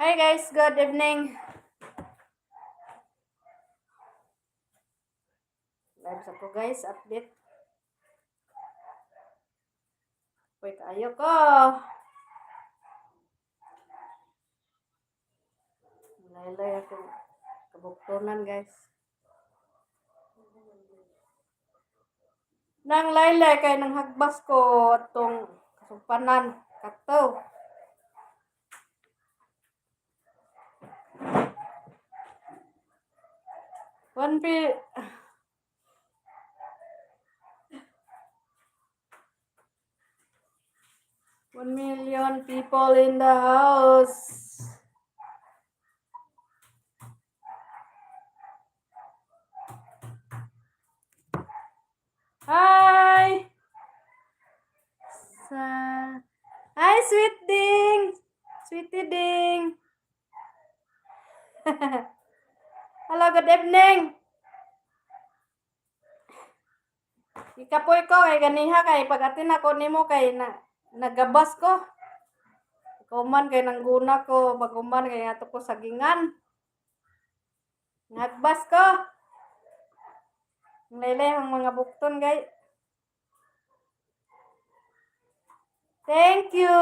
Hi guys, good evening. Live sa ko, guys, update. Uy, kaayo ko. Laylay ako kabuktunan, guys. Nang laylay kay nang hagbas ko atong kasumpanan kato. One pi 1 million people in the house. Hi! Sa Hi, Sweet Ding! Sweetie Ding! Hello, good evening! Ikapoy ko kay ganiha kay pag-atin ako nimo kay na nagabas ko. Kuman kay nangguna ko, baguman kay ato ko sagingan. Nagbas ko. Laylay ang mga bukton, guys. Thank you.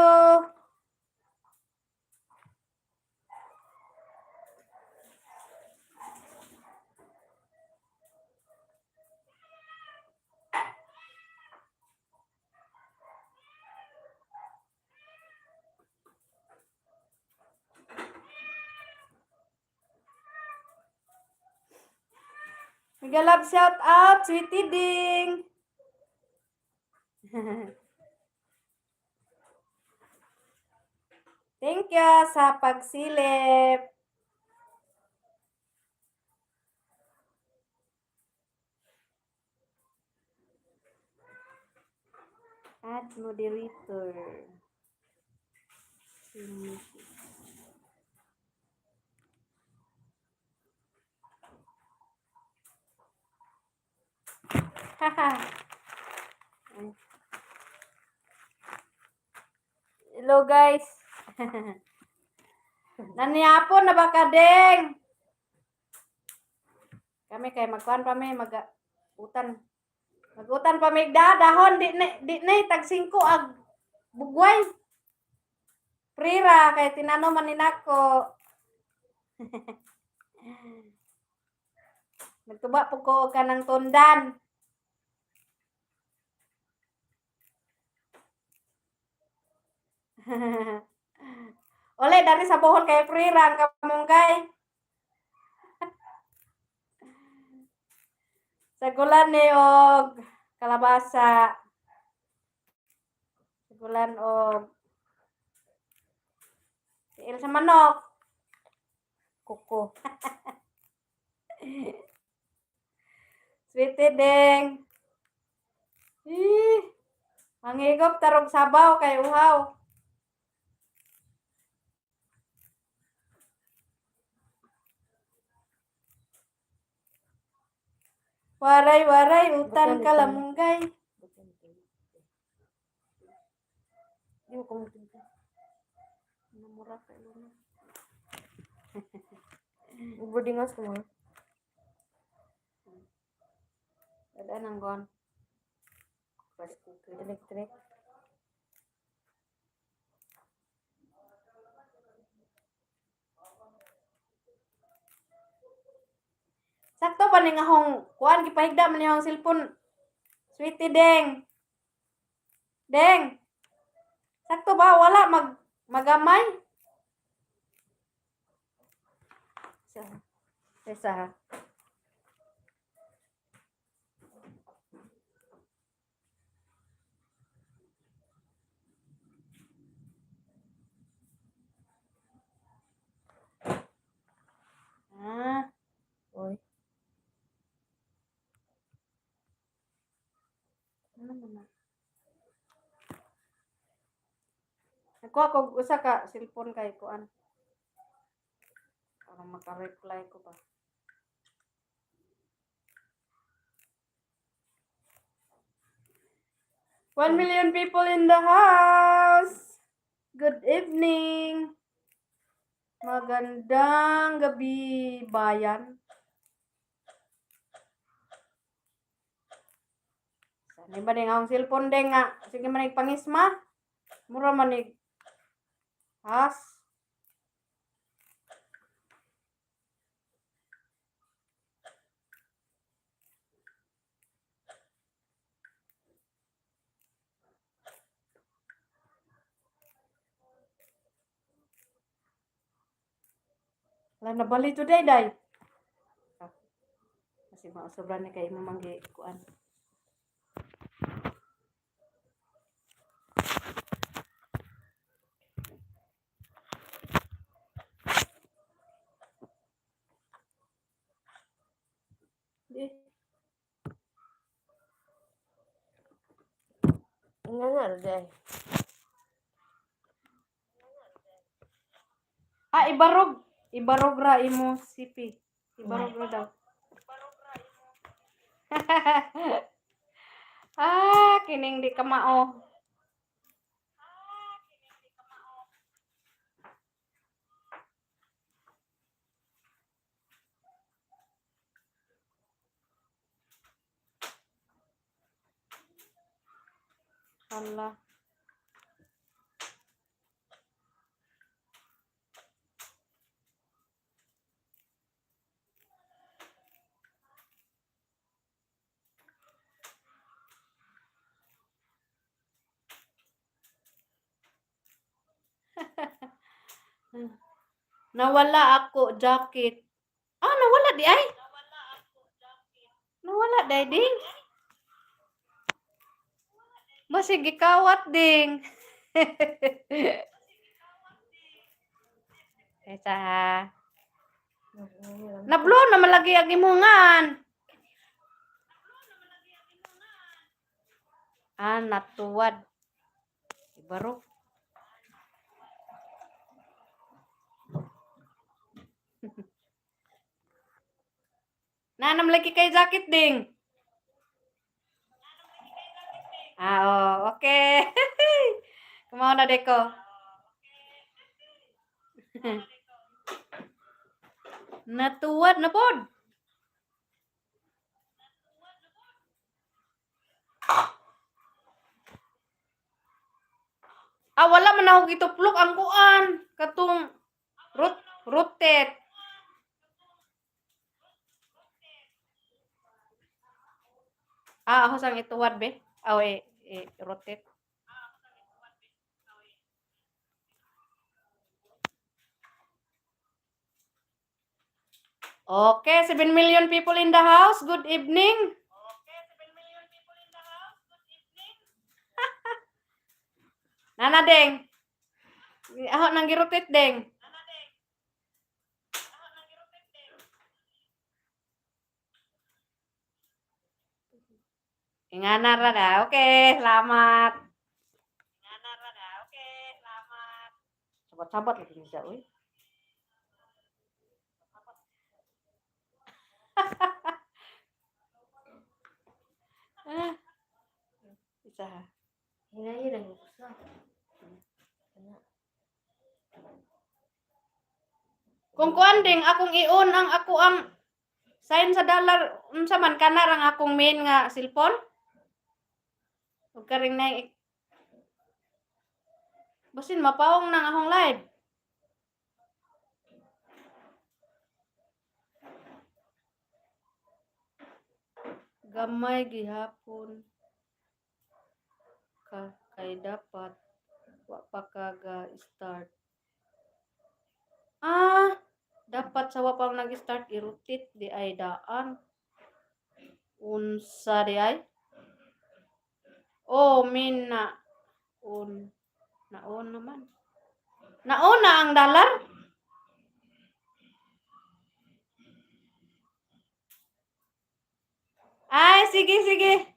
Mega love shout out, Sweetie Ding. Thank you sa pagsilip. Add moderator. Finish. Haha. Ay. Hello, guys. Nanihapon na ba ka, Deng? Kami kay magkuan pa mi, mag utan. Magutan pa mi da dahon di na tag 5 ag bugway. Prira kay tinano man ni nako. Nagtuba po ko og kanang tundan. Ole dari sa Bohol kay prira ang kamunggay. Sagulan ni og kalabasa. Sagulan og tiil sa manok. Kuko. Sweetie Deng. Ih, mangigop tarog sabaw kay uhaw. Waray waray utan Bukan, kalamunggay. Di mo kumutin. Namura kay Luna. Boarding house ko mga. Dada nang gon. Rice cooker. Electric. Sakto ba ni nga hong kuan gipahigda man niyang cellphone. Sweetie Deng. Deng. Sakto ba wala mag magamay? Isa. Isa ha. Ah, Oy. Ano man na? Nagkuha ko usa ka cellphone kay kuan. Para maka-reply ko ba. 1 million people in the house. Good evening. Magandang gabi, bayan. Sanay ba ding akong cellphone ding nga? Sige manig pangisma. Mura manig. Has. Wala na bali today, day. Ah, kasi sobra na kay mamanggi kuan. Di. Nga nga, day. Ah, ibarog. Ibarog ra imo CP. Ibarog ra daw. Ah, kining di ka mao. Hala. Nawala ako jacket. Ah, nawala di ay. Nawala di ding. Basig gikawat ding. Esa. Nablo na malagi ang imungan. Ah, natuwad. Ibaro. Nanam lagi kay jacket ding. Ah, oh, okay. Kumaon na deko. Natuwad na pod. Ah, wala man ako gituplok ang kuan. Katong rotate. Ah, ako sang ituwad be. Aw, eh, eh, rotate. Okay, 7 million people in the house. Good evening. Nana deng. Ako nang girotate deng. Ingana ra da. Okay, salamat. Ingana ra da. Okay, salamat. Sabat-sabat lagi bisa, uy. Ah. Isa ha. Hinay lang ko sa. Kana. Kung kuan ding akong i-on ang ako ang sign sa dollar unsa man kana rang akong main nga cellphone. Ug karing na basin mapaong nang akong live. Gamay gihapon ka kay dapat wa pa ka ga start. Ah, dapat sa wa pa nag-start i-rotate di ay daan. Unsa di ay? Oh, min na on. Naon naman. Naon na ang dollar? Ay, sige, sige.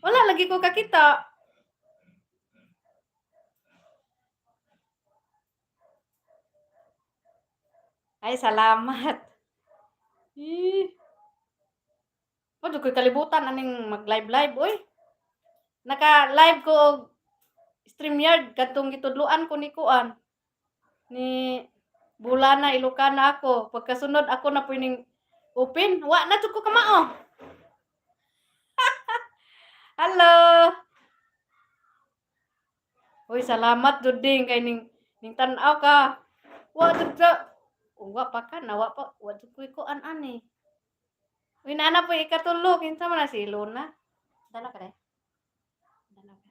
Wala lagi ko kakita. Ay, salamat. Eh. Pwede ko'y kalibutan aning mag-live-live, oy. Naka-live ko og StreamYard kadtong gitudloan ko ni kuan ni Bulana Ilocana ako. Pagkasunod ako na po ning open, wa na jud ko kamao. Hello. Uy, salamat jud ding kay ning tan-aw ka. Wa jud sa wa pa ka na wa pa wa jud ko'y kuan ani. Uy, naa na po ikatulo, kinsa man na si Luna? Dala ka dai. Dala ka.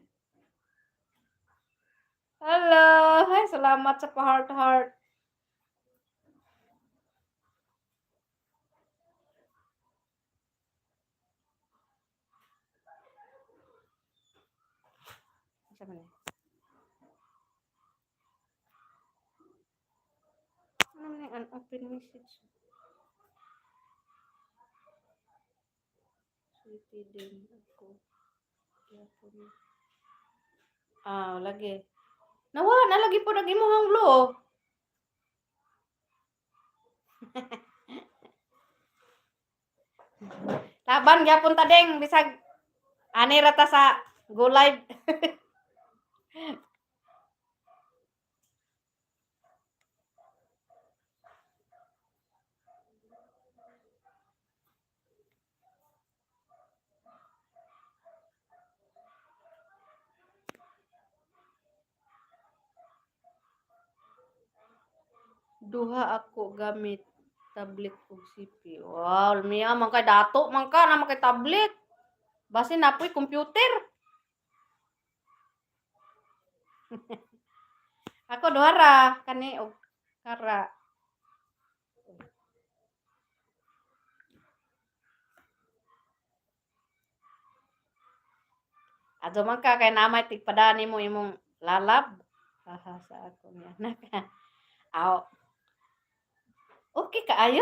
Hello. Ay, salamat sa pa-heart heart. Unsa man ni? Ano man yung unopened message? Sweetie din ako. Gyapon ni. Ah, lagi. Nawa, nalagi po nag imuhang blue. Laban gyapon ta deng bisag ani ra ta sa go live. Duha ako gamit tablet ug CP. Wow, miya man kay dato man ka na man kay tablet. Basin napoy computer. Ako duha ra kani og kara. Adto man ka kay naa may tigpadani mo imong lalab. Haha sa ako ni anak. Aw. Okay kaayo.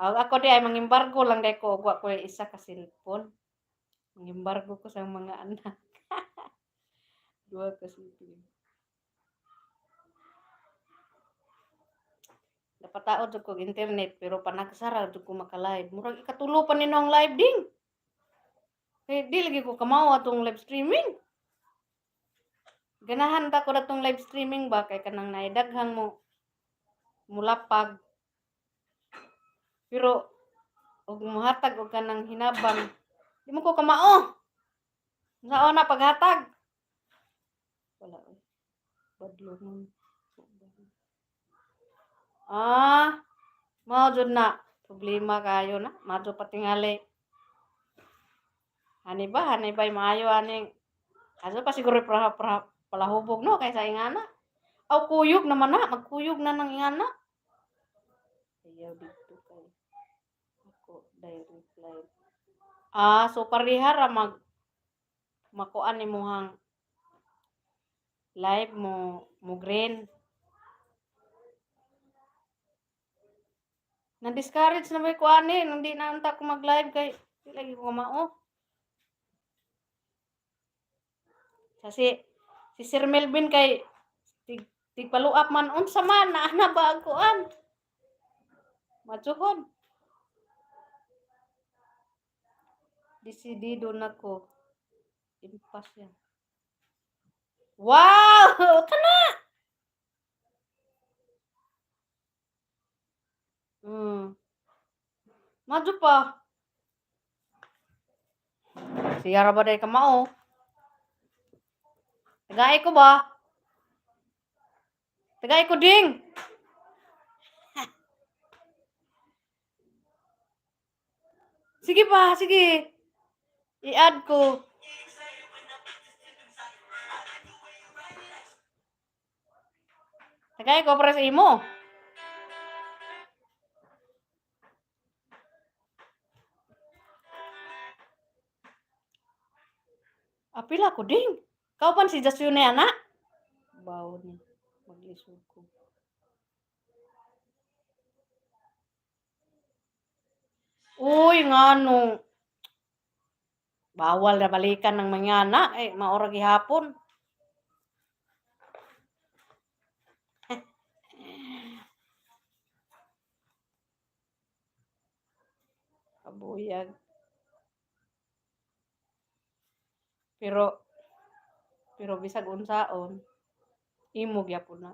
Aw, ako di ay mangimbargo lang day ko og wa koy isa ka cellphone. Mangimbargo ko sa mga anak. Duha ka cellphone. Napataod jud kog internet pero panagsara jud ko maka-live. Murag ikatulo pa nino ang live ding. Kay di lagi ko kamao atong live streaming. Ganahan ta ko datong live streaming ba kay kanang naay daghang mo mulapag. Pero og mohatag og kanang hinabang, di man ko kamao. Unsaon na paghatag? Wala oy. Badlongon. Ah, mao jud na. Problema kayo na. Madyo patingali. Ani ba? Ani ba'y maayo aning aso pa siguro pra, pra, palahubog no kaysa ingana. Aw, kuyog naman na, magkuyog na ng ingana. Ayaw dito kay ako direct live. Ah, so pareha ra mag makuan nimuhang live mo mo green. Na-discourage na ba ko ani nang di na unta ko mag-live kay di lagi ko mao. Kasi si Sir Melvin kay tig tigpaluap man unsa man naa na ba ang kuan. Matsuhon. Desidido na ko. Impas yan. Wow! Kana! Madyo pa. Siya ra ba day kamao? Tagay ko ba? Tagay ko ding. Sige pa, sige. I-add ko. Tagay ko para sa imo. Apila ko ding. Kauban si Jasune ana? Bawo ni. Maglisod ko. Uy, ngano. Bawal na balikan ng mga anak. Eh, maura gihapon. Kabuyag. Pero bisag unsaon, imo gyapon na.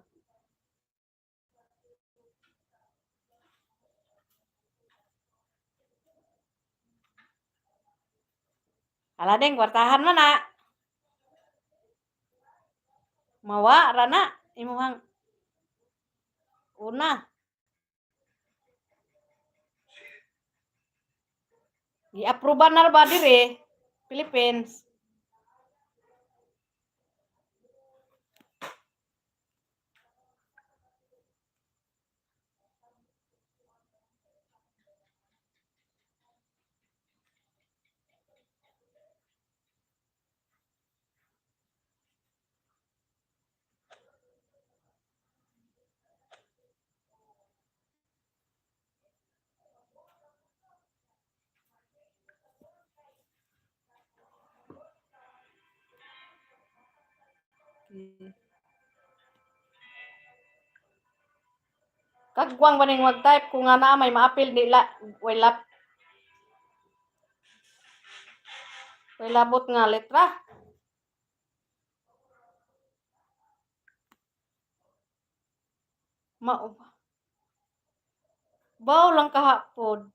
Hala deng, kwartahan man na. Mawa ra na imuhang una. Gi-approve na ba dire Philippines? Kagwang ba ning mag-type kung nga naa may maapil nila way lap way labot nga letra. Mao ba? Baw lang kahapon.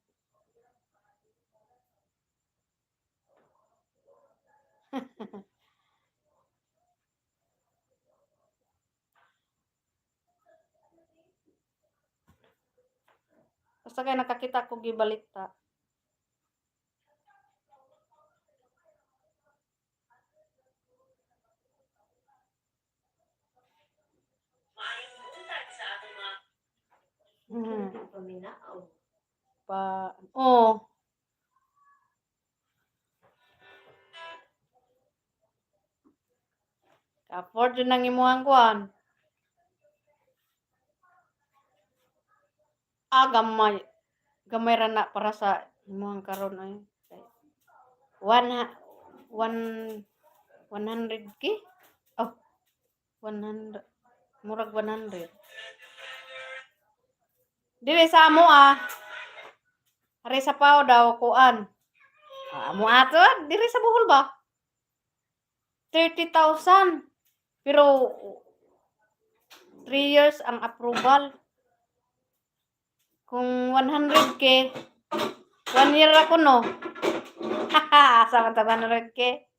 Basta kay nakakita ko gibalita. Paminao. Pa oh. Ka-afford jud nang imuhang kuan. Ah, gamay. Gamay ra na para sa imuhang karon ay. One one 100K? Oh. 100, murag 100. Dili sa amo ah. Ari sa pao daw kuan. Ah, amo ato diri sa Bohol ba? 30,000. Pero 3 years ang approval. Kung 100K, 1 year ako, no? Haha, sa man ta 100K.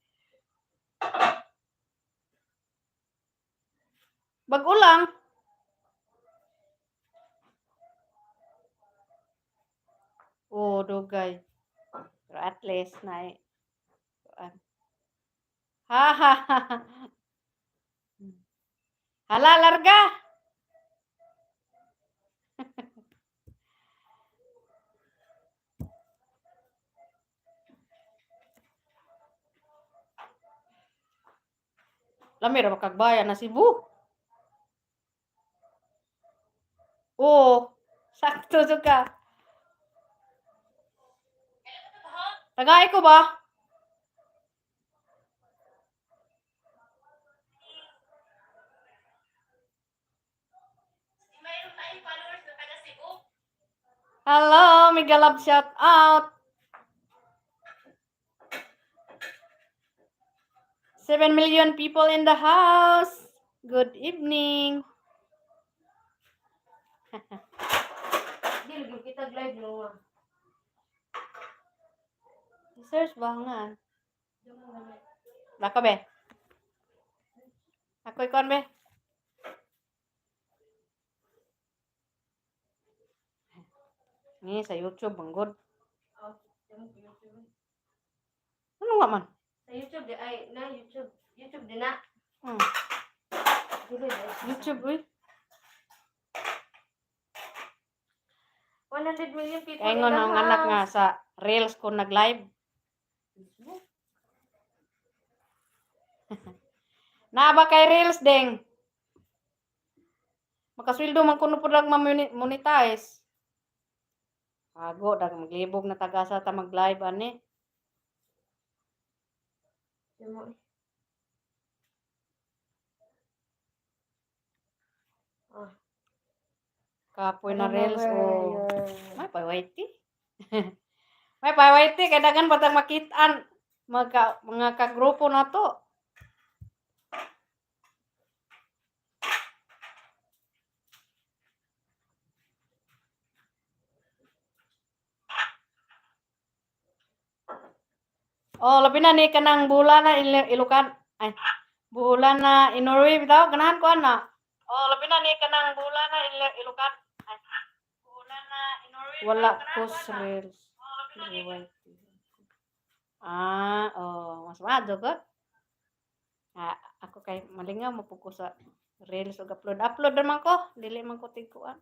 Bago lang. Oh, dugay. Pero at least na kuan. Ha ha ha. Hala, larga. Lami ra makagbayan na Cebu. Oo, sakto jud ka. Tagay ko ba? Mayroon tayong followers na taga Cebu. Hello, mega love shout out. 7 million people in the house. Good evening. Di lagi kita live no ah. Search ba nga? Di mo ganun. Lako be. Ako ikon be. Ni sa YouTube manggod. Oh, di mo YouTube. Ano nga man? Sa YouTube di ay na YouTube. YouTube di na. Dili di. YouTube uy. 100 million people Kaya in ngon the ang anak nga house. sa Reels ko nag-live. Facebook. Naa ba kay Reels deng? Makasweldo man kuno pud lang ma-monetize. Ago dag maglibog na tagasa ta mag-live ani. Di mo. Ah. Kapoy I na don't know Reels where o your may paywayti. May paywayti kay dagan patang makitaan. Mga kagrupo na to. Oh, labi na ni kanang bula na Ilocan ay bula na in Norway bitaw ganahan ko ana. Oh, labi na ni kanang bula na Ilocan ay bula na in Norway. Wala ko sa reels. Rewind. Ah, oh, mas maadto ko. Ah, ako kay malingaw mo pud ko sa reels ug upload. Upload naman ko, dili man ko tigkuan.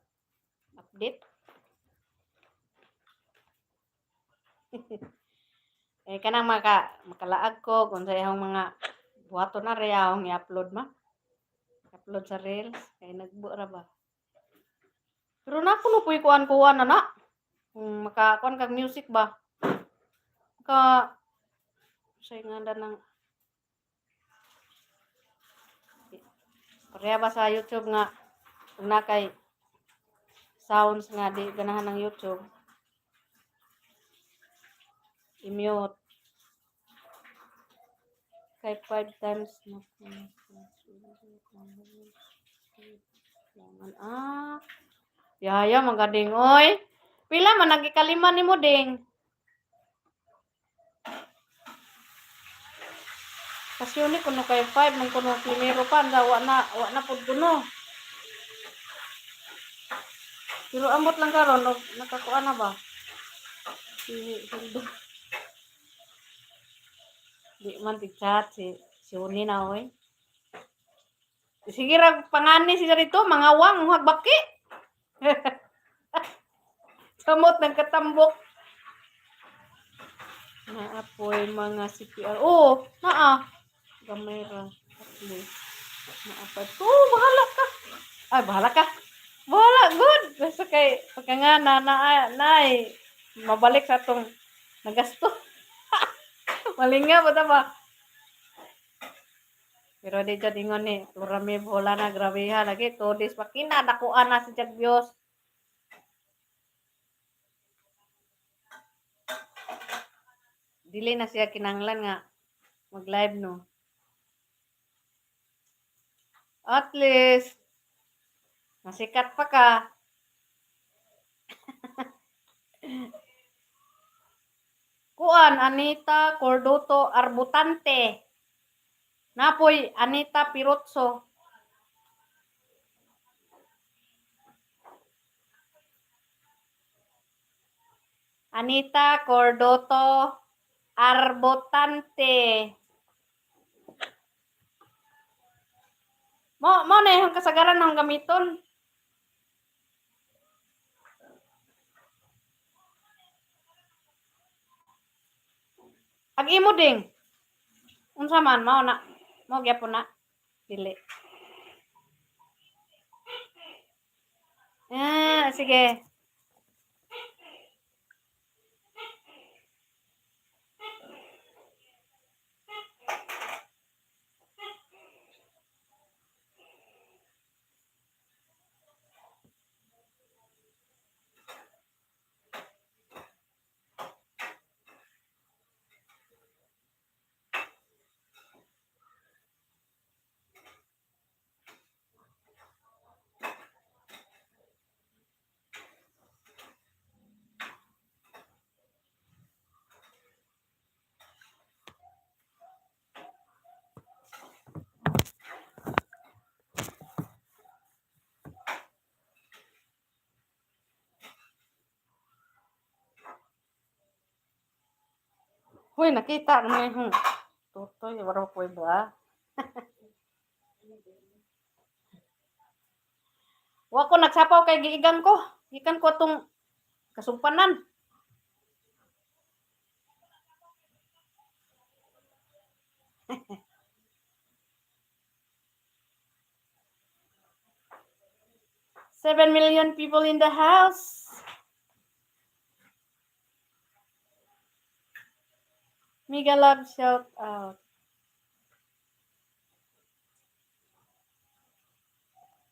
Update. Eh kanang makalaag ko kung sa iyang mga buhaton na rin akong i-upload ma. Upload sa reels kay nagbu ra ba. Pero na kuno puy kuan-kuan na na. Kung makakuan kag music ba. Ka sa nga ng pareha ba sa YouTube nga kung na kay sounds nga di ganahan ng YouTube. I-mute. Kay 5 times na. Ah. Yaya, magaling oy. Pila man nagikalima nimo ding. Kasi yun kuno kay 5 nung kuno primero pa anda wa na pud kuno. Pero ambot lang karon og nakakuan na ba? Si Hildo. Di man tig-chat si si Uni na oy. Sige ra pangani siya rito, mga wang hagbaki. Samot ng katambok. Naapoy mga CPR. Oo, naa. Gamay ra. Tatlo. Naapad. Oo, bahala ka. Ay, bahala ka. Bahala, good. Basta kay, pagka nga na, na, na, mabalik sa atong nagasto. Malinga ba ta ba? Pero di jud ingon ni, plurami bola na grabe ha lagi 2 days pa kinadakuan na si Jack Dios. Dili na siya kinanglan nga mag-live no. At least masikat pa ka. Kuan Anita Cordoto Arbutante. Napoy Anita Pirotso. Anita Cordoto Arbutante. Mo mo na yung kasagaran ng gamiton. Ag imo ding. Unsa man mao na. Mao gyapon na. Dili. Ah, sige. Hoy, nakita naman yung tutoy, wala ko ba? Wa ko nagsapaw kay giigan ko. Gikan ko tong kasumpanan. 7 million people in the house. Mega love shout out.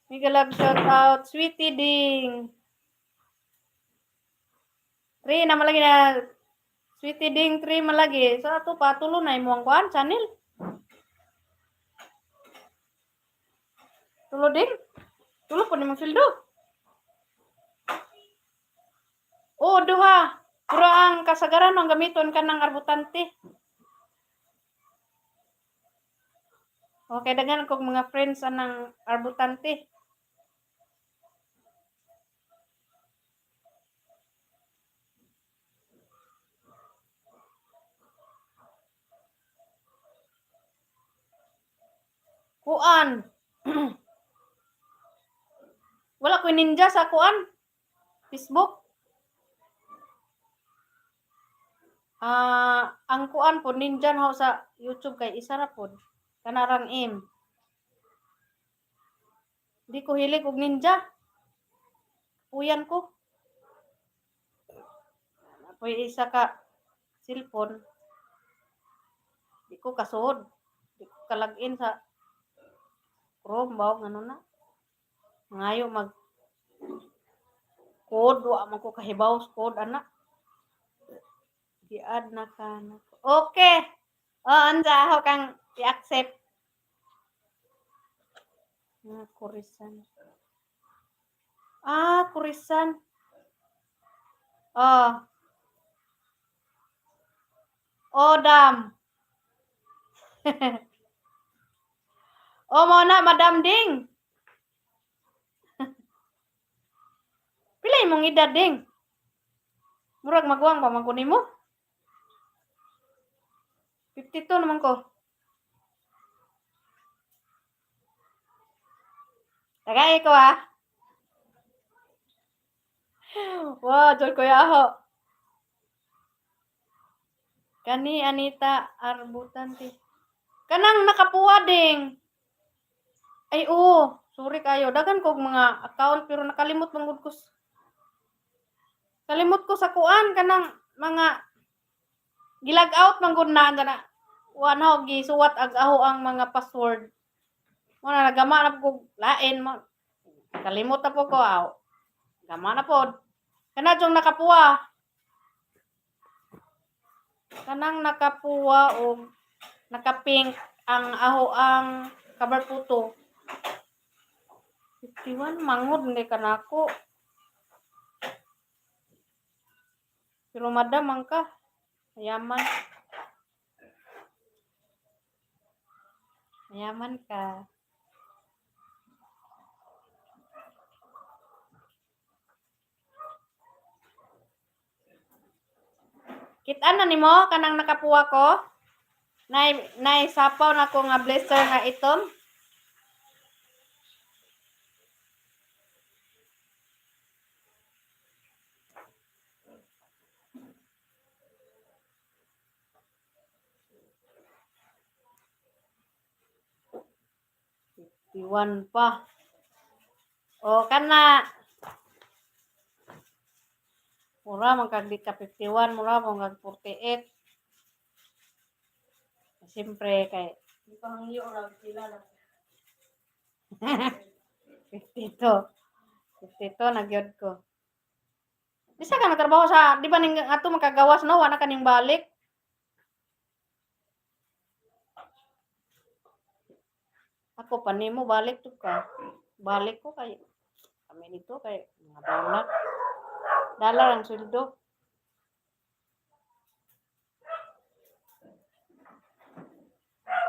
Mega love shout out. Sweetie Ding. Three naman lagi na. Sweetie Ding 3 malagi. Sa ato pa tulo na imong kuan channel. Tulo din. Tulo po nimong sweldo. Oo, duha. Pero ang kasagaran ang gamiton ka ng arbutante. Okay, daghan kog mga friends anang arbutante. Kuan. Wala ko ninja sa kuan. Facebook. Ah, ang kuan po ninja na ho sa YouTube kay isa ra pod. Kanarang M. Di ko hilig og ninja. Puyan ko. Apoy isa ka cellphone. Di ko kasuod. Di ko kalagin sa Chrome ba ngano na. Mangayo mag code wa man ko kahibaw sa code ana. Gi-add na ka na. Okay. Oh, unsa ako kang i-accept. Nga kurisan. Ah, kurisan. Oh. Oh, dam. Oh, mo na, Madam Ding. Pila imong edad, Ding? Murag maguwang pa man ko nimo. 52 naman ko. Tagay ko ah. Wow, jol ko yaho. Kani Anita Arbutan ti. Kanang nakapuwa ding. Ay oo, sorry kayo. Dagan kog mga account pero nakalimot man gud ko. Kalimot ko sa kuan kanang mga gilag out man gud na na. Wa na og gisuwat ag aho ang mga password. Mo na nagama na po kog lain mo. Kalimot na po ko aw. Gama na pod. Kana jong nakapuwa. Kanang nakapuwa og nakapink ang aho ang cover photo. 51 mangod hindi ka nako. Pero madam ang ka. Mayaman. Mayaman ka. Kita na nimo kanang nakapuwa ko. Nay nay sapaw na ko nga blazer nga itom. 51 pa. O kana. Mura man kag di ka 51, mura man kag 48. Siyempre kay Di pa hangyo ra sila lang. 52. 52 na gyud ko. Bisa ka nagtrabaho sa, di ba ning ato makagawas no, wala ka ning balik. Ako pa nimo balik to ka. Balik ko kay kami nito kay mga dollar. Dollar ang sweldo.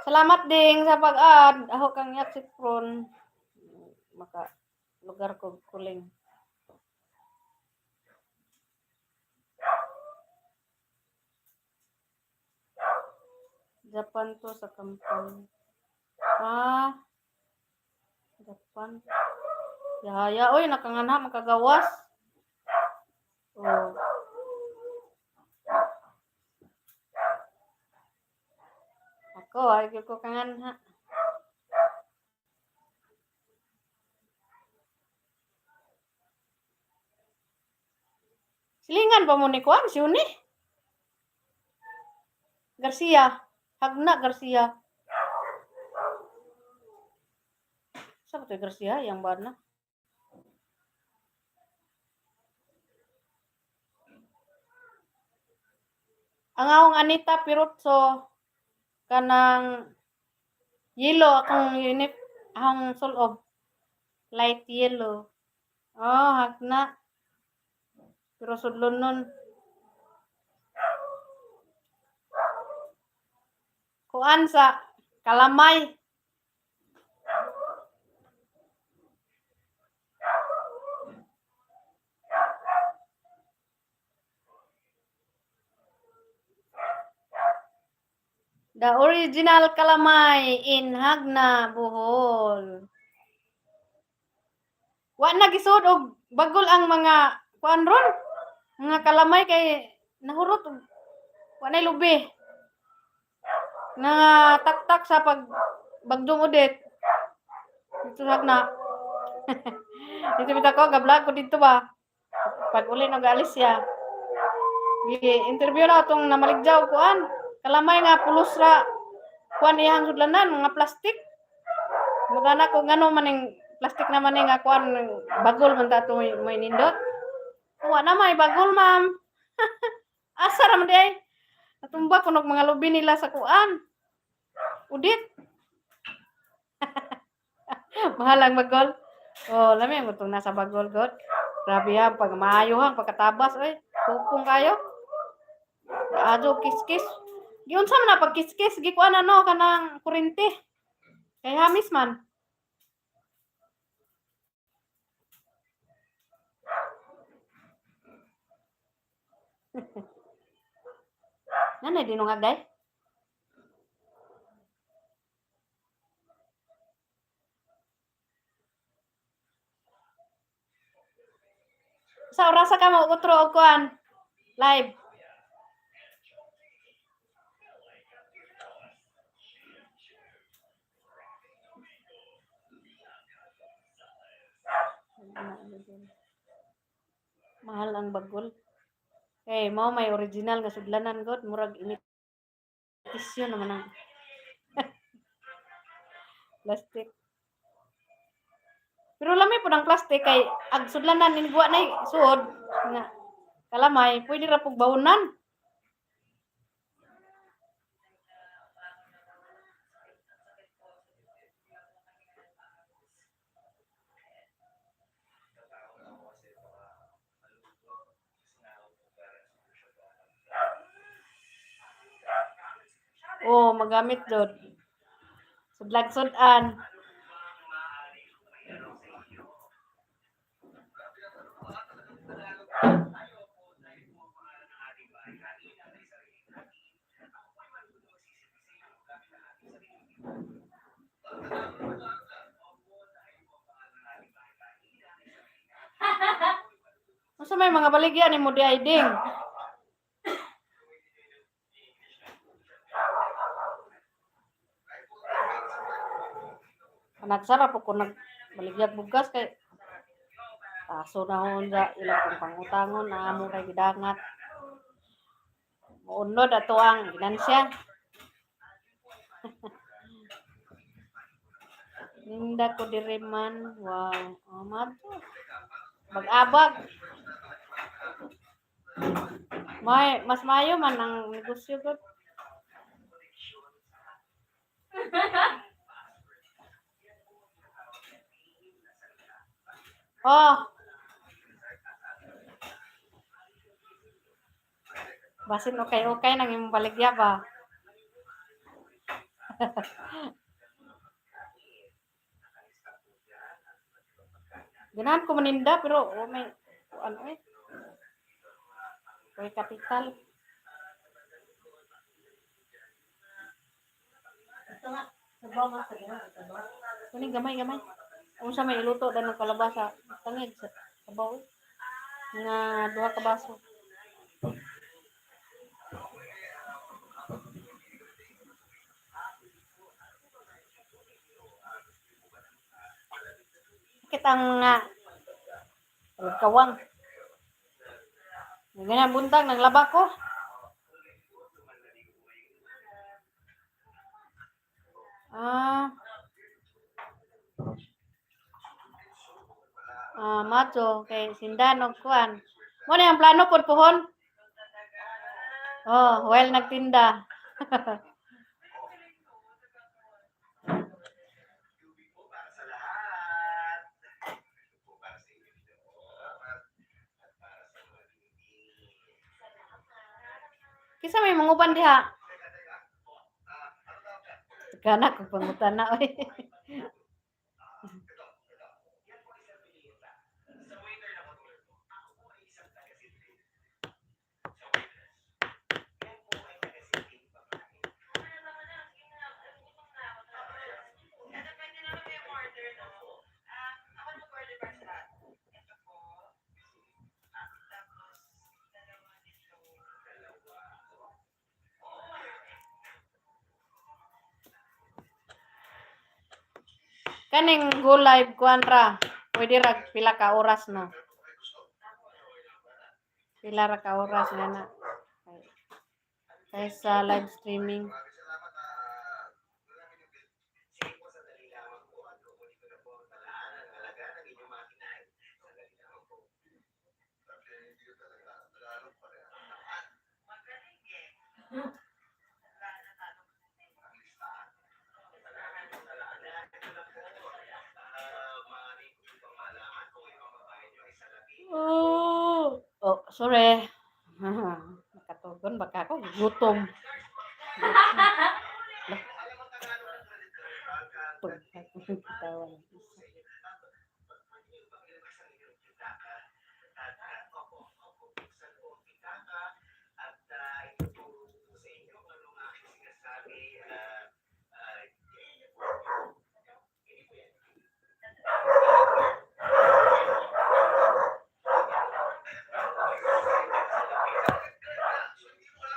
Salamat ding sa pag-add. Ako kang yaksit pron. Maka lugar ko kuling. Japan to sa kampanya. Ah. Japan. Yaya, oy, nakanganha makagawas. Oh. Ako, ay gyud ko kanganha. Silingan pa mo ni Kuan, si Uni. Garcia. Hagna Garcia. Sa ba to Garcia? Yang ba na? Ang akong Anita Pirutso kanang yellow akong unit, akong sulob. Light yellow. Oh, hagna. Pero sudlon nun. Kuan sa kalamay. The original kalamay in Hagna, Bohol. Wa na gisud og bagol ang mga kuan ron. Mga kalamay kay nahurot og wa nay lubi. Nga taktak sa pag bagdong udit. Dito sa Hagna. Dito bitaw ko ga-vlog ko dito ba. Pag uli no gaalis siya. Gi-interview na atong namaligjaw kuan. Kalamay nga pulos ra kuan iyang sudlanan mga plastic. Mugana ko ngano maning plastic naman ni nga kuan, bagol man ta ato may nindot. Wa na may bagol, ma'am. Asa ra man di ay? Natumba kuno mga lubi nila sa kuan. Udit. Mahal ang bagol. Oh, lami ang gutong nasa bagol god. Grabe ha, pag maayo ha, pagkatabas oy. Pupong kayo. Adyo kiskis. Giunsa man na pag kiskis, gikuan ano kanang kurente. Kay hamis man. Nanay dinungag day. Sa orasa ka mo utro og kuan live. Mahal ang bagol. Kay mao may original nga sudlanan god, murag imitasyon naman ang plastic. Pero lami pud ang plastic kay ag sudlanan inigwa na suod nga kalamay, pwede ra pug bawnan. Oh, magamit jud. Sudlag sud-an. Unsa may mga baligya nimo di ay, ding? Nagsara po ko nagbaligyag bugas kay kaso na hon sa ilang kong pangutangon na amo kay gidangat. Muunod ato ang ginansya. Ninda ko diri man. Wow. Oh, madto. Bag-abag. May, mas mayo man ang negosyo gud. Oh. Basin okay-okay nang imong baligya ba? Ganahan ko maninda pero oh, may ano eh. May kapital. Ito nga. Sabaw nga sa ginawa. Sabaw. Kuning gamay gamay. Unsa may iluto dan ng kalabasa, tangig sa sabaw. Eh. Nga duha ka baso. Kitang nga kawang. Ganyan buntag naglaba ko. Ah. Ah, macho kay sindan og kuan. Mo na ang plano pod pohon. Oh, while nagtinda. Kinsa may manguban diha? Kana ko pangutana oy. Kaning go live kuan ra. Pwede ra pila ka oras, no? Pila ra ka oras nga na. Kaysa live streaming. Oh, sorry. Nakatugon baka ako gutom. Pagkatawan ng isa.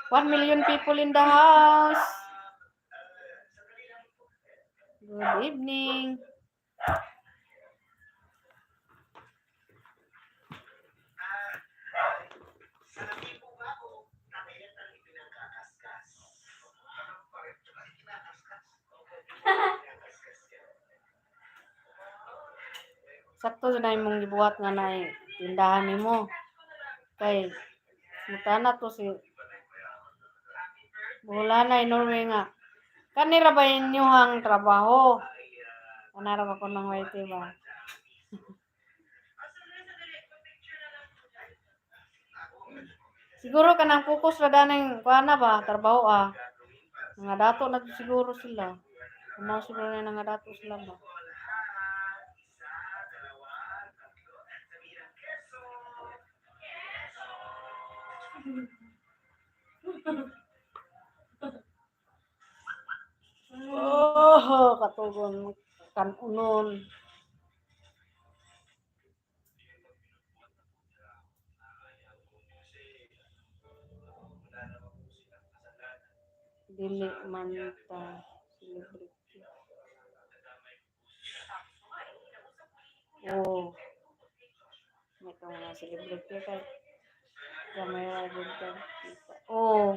1 million people in the house. Good evening. Sakto na imong gibuhat nga naay tindahan nimo. Kay mutana to si Bulanay Norway nga. Kanira ba inyuhang trabaho? Kanara ba ko ng YT ba? Siguro kanang focus ra danang kuana ba trabaho ah. Mga dato na to siguro sila. Ano siguro na nga dato sila ba? Oh, katugon kanunon. Dili man ta celebrity. Oo. May ka mga celebrity kay gamay ra gud ka kita. Oo.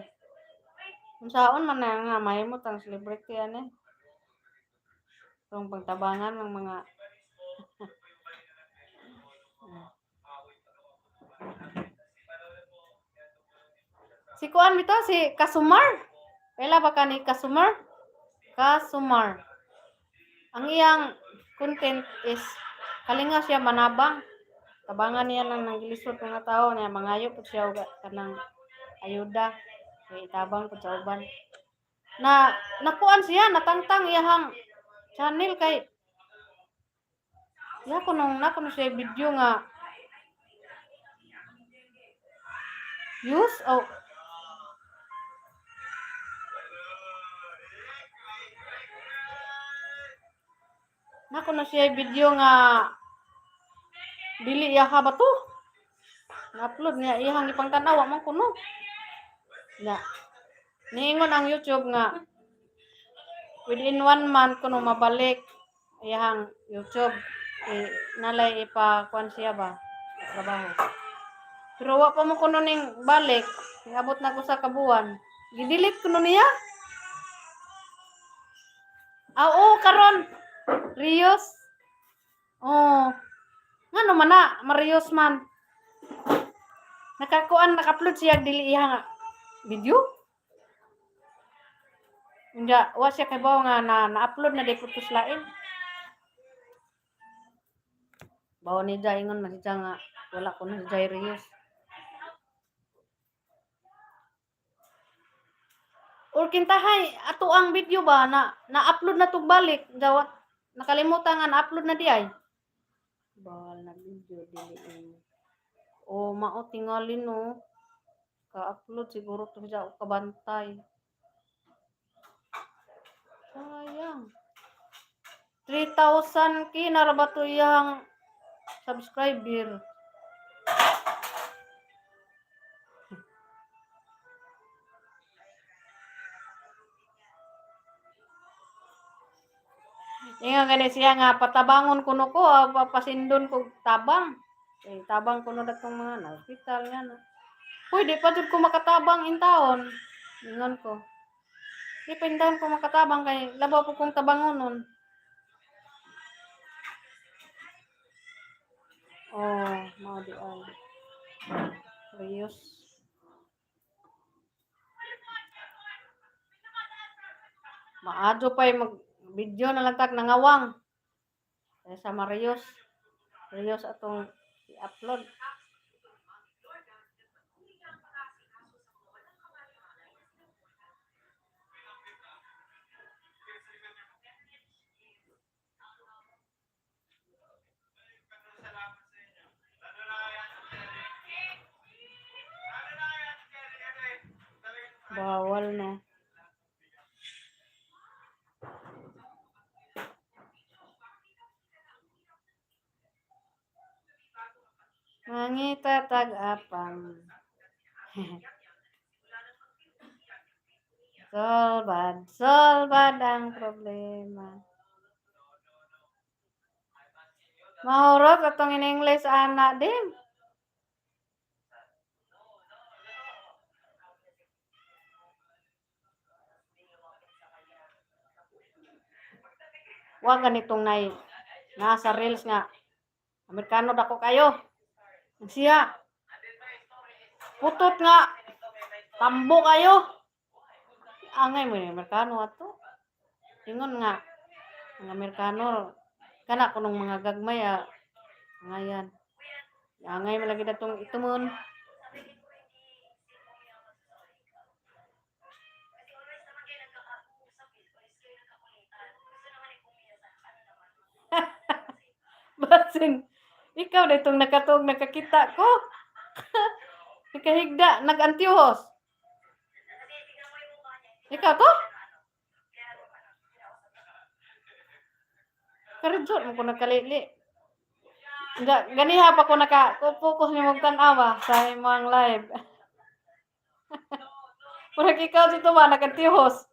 Unsaon man na nga mahimot ang celebrity ani? Itong pagtabangan ng mga. Si kuan bitaw si Kasumar. Kaila ba ka ni Kasumar? Kasumar. Ang iyang content is kalinga siya manabang. Tabangan niya lang ng gilisod mga tao niya mangayo pud siya og kanang ayuda kay itabang pud sa uban. Na nakuan siya, natangtang iyahang channel kay iya ko nung na kuno siya video nga use oh. Na kuno siya video nga dili iya ka ba to? Na-upload niya iyang ipangtanaw man kuno. Na niingon ang YouTube nga within one month kuno mabalik iyang YouTube eh, nalay ipa kuan siya ba trabaho. Pero wa pa mo kuno ning balik, niabot na ko sa kabuan. Gidelete kuno niya. Ah, oo, karon Rios. Oh. Ngano man na, Marios man. Nakakuan, naka-upload siya dili iya nga. video. Unya, wa siya kay nga na na-upload na di po to sa lain. Bawo ni Jai, ingon man si Jai nga wala ko na si Jai Rios. Or kintahay ato ang video ba na na-upload na tug balik dawat nakalimutan nga na-upload na di ay. Bawal na video dili imo. O mao tingali no. Ka-upload siguro to siya og kabantay. Sayang. 3,000 ki na ra ba to iyang subscriber? Ingon gani siya nga patabangon kuno ko, ah, papasindon ko tabang. Eh, tabang kuno datong mga na hospital nga na. Uy, di pa jud ko makatabang intawon. Ingon ko. Di pa intawon ko makatabang kay labaw po kong tabangonon. Oh, mao di ay. Rios. Maadyo pa mag video na lang tag nangawang. Kaya sa Marios. Rios atong i-upload. Bawal no. Mangita tag-apang. Solbad, solbad ang problema. Mahurot atong in English ana din. Wa ganitong nay nasa reels nga. Amerikano dako kayo. Siya. Putot nga. Tambo kayo. Angay mo ni Amerikano ato. Ingon nga ang Amerikano kana kunong mga gagmay ah. Ngayan. Angay mo lagi datong itumon. Basin, ikaw na itong nakatuog nakakita ko. Nakahigda, nag-antihos. Ikaw to? Karidyo mo ko nagkalili. Ganiha pa ko naka focus ni mong tan-awa sa imong live. Murag ikaw dito ba nagantihos.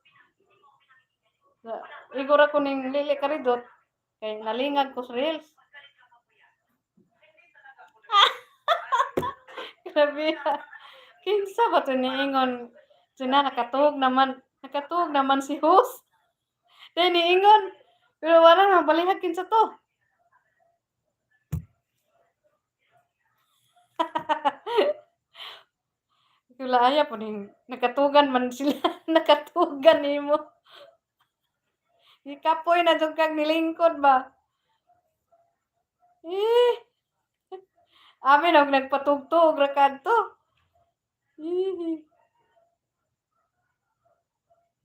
Igora ko ning lili karidot kay nalingag ko sa reels. Grabe. Ah. Kinsa ba to niingon? Sina nakatuog naman si host. Dahil niingon. Pero wala na balihag kinsa to. Wala po ning nakatugan man sila, nakatugan nimo. Ikapoy na jud kag nilingkod ba. Eh. Amin og nagpatugtog ra kadto. Eh.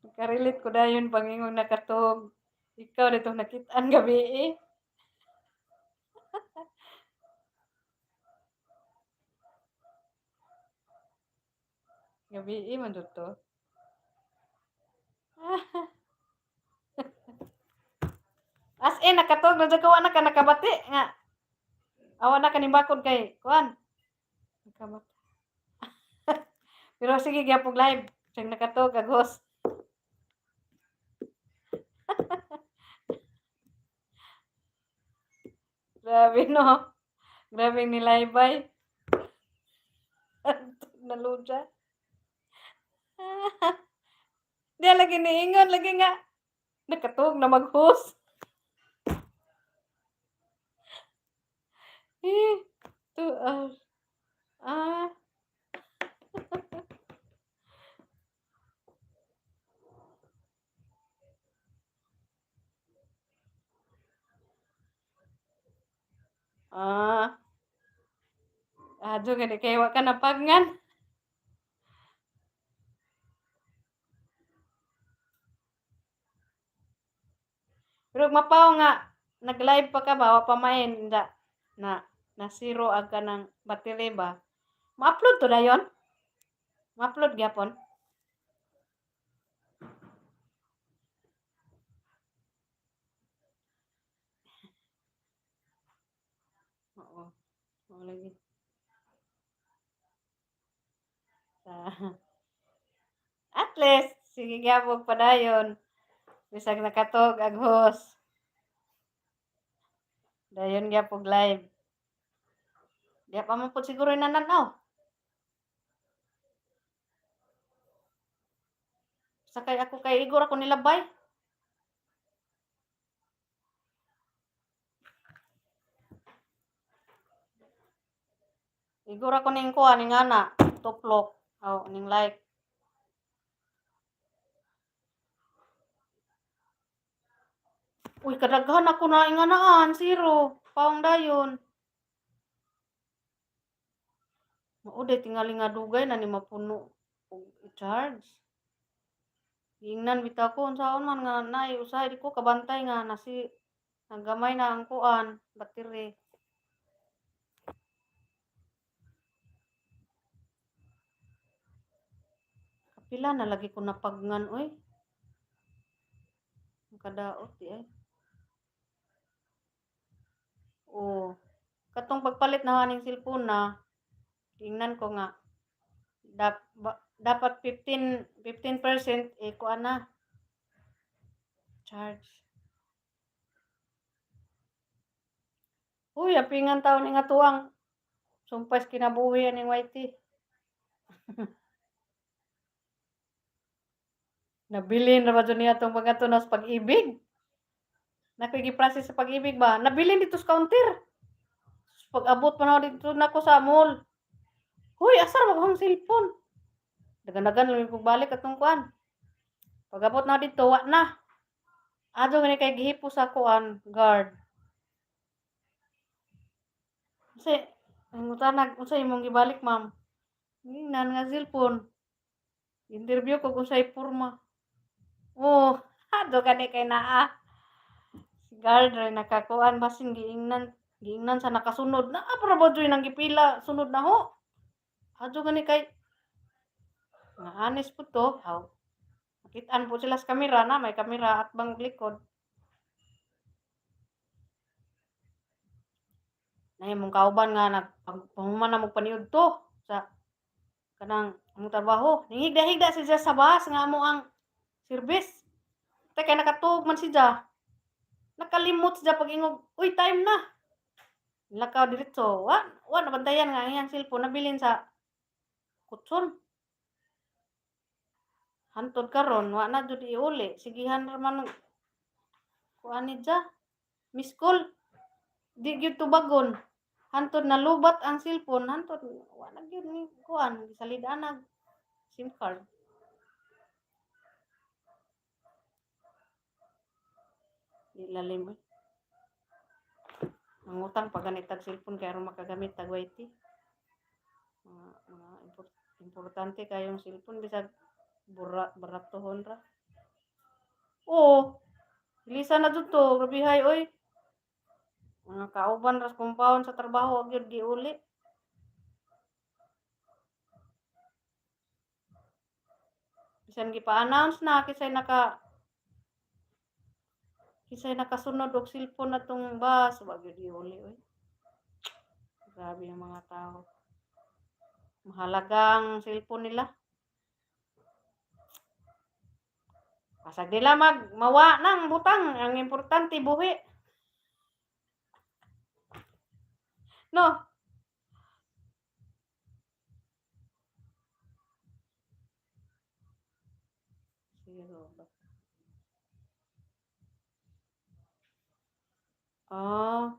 Nakarelate ko dayon pangingong nakatug. Ikaw ditong nakit-an gabi eh. Gabi eh, man jud to. As in nakatug na jud ko, wa na ka nakabati nga. Awa na kanibakod kay kuan. Nakabati. Pero sige gyapon live. Siyang nakatug agos. Grabe no. Grabe nilaybay. Naluja. Di lagi niingon lagi nga. Nakatug na mag-host. Eh, 2 hours. Ah. Ah. Adto gani kay wa ka napagngan. Pero mapaw nga nag-live pa ka ba, wa pa main da na na zero ang kanang battery ba. Ma-upload to dayon? Ma-upload gyapon? Oo. Oo lagi. Sa at least sige gyapon padayon. Bisag nakatog ag host. Dayon gyapon live. Di pa man pud siguro nananaw. Sakay ako kay Igor ako nilabay. Igor ako ning kuha ning ana, tuplok. Oh, ning like. Uy, kadaghan ako na inganaan, zero. Paong dayon. Mao day tingali nga dugay na ni mapuno og i-charge. Giingnan bitaw ko unsaon man nga naay usahay di ko kabantay nga nasi nagamay na ang kuan, battery. Kapila na lagi ko napagngan oy. Ang kadaot di ay. Oh, katong pagpalit na aning cellphone na, tingnan ko nga dapat 15 15% eh kuan na charge. Uy, apingan taon ni nga tuang. Sumpay sa kinabuhi aning YT. Nabilin ra ba jud niya tong pagkatunos sa Pag-IBIG? Nakoy gi-process sa Pag-IBIG ba? Nabilin dito sa counter. Pag-abot pa na dito nako sa mall. Huy, asa ra ba akong cellphone? Dagan-dagan lang kog balik atong kuan. Pag-abot na dito, wa na. Adto gani kay gihipos sa kuan, guard. Unsay nangutana, unsay imong gibalik, ma'am? Ngingnan nga cellphone. Interview ko kung unsay porma. Oh, adto gani kay naa. Si guard ra nakakuan basin giingnan giingnan sa nakasunod. Naa pa ra ba juy nang gipila sunod na ho? Adto gani kay nga honest po to. Haw. Nakitaan po sila sa kamera na may kamera at bang likod. Na imong kauban nga nag panghuman na mo paniud to sa kanang among trabaho. Nihigda-higda siya sa bus nga amo ang service. Tay kay nakatuog man siya. Nakalimot siya pag-ingog, "Uy, time na." Lakaw diretso. Wa wa nabantayan nga ang iyang cellphone nabilin sa kutson. Hantod karon wa na jud iuli. Sigihan ra man kuan ni dya. Miss call. Di gyud tubagon. Hantod nalubat ang cellphone, hantod wa na gyud ni kuan gisalid-an nag SIM card. Di lalim oy. Mangutang pa ganit tag cellphone kay aron makagamit tag YT. Mga importante kayong cellphone bisag bura baratohon ra. Oo. Lisa na jud to, grabehay oy. Mga kauban ra sa compound sa trabaho wa gyud giuli. Bisan gipa-announce na kinsay nakasunod og cellphone atong bus, wa gyud giuli oy. Grabe ang mga tao. Mahalaga ang cellphone nila. Basag nila mag mawa nang butang, ang importante buhi. No? Zero ba? Ah.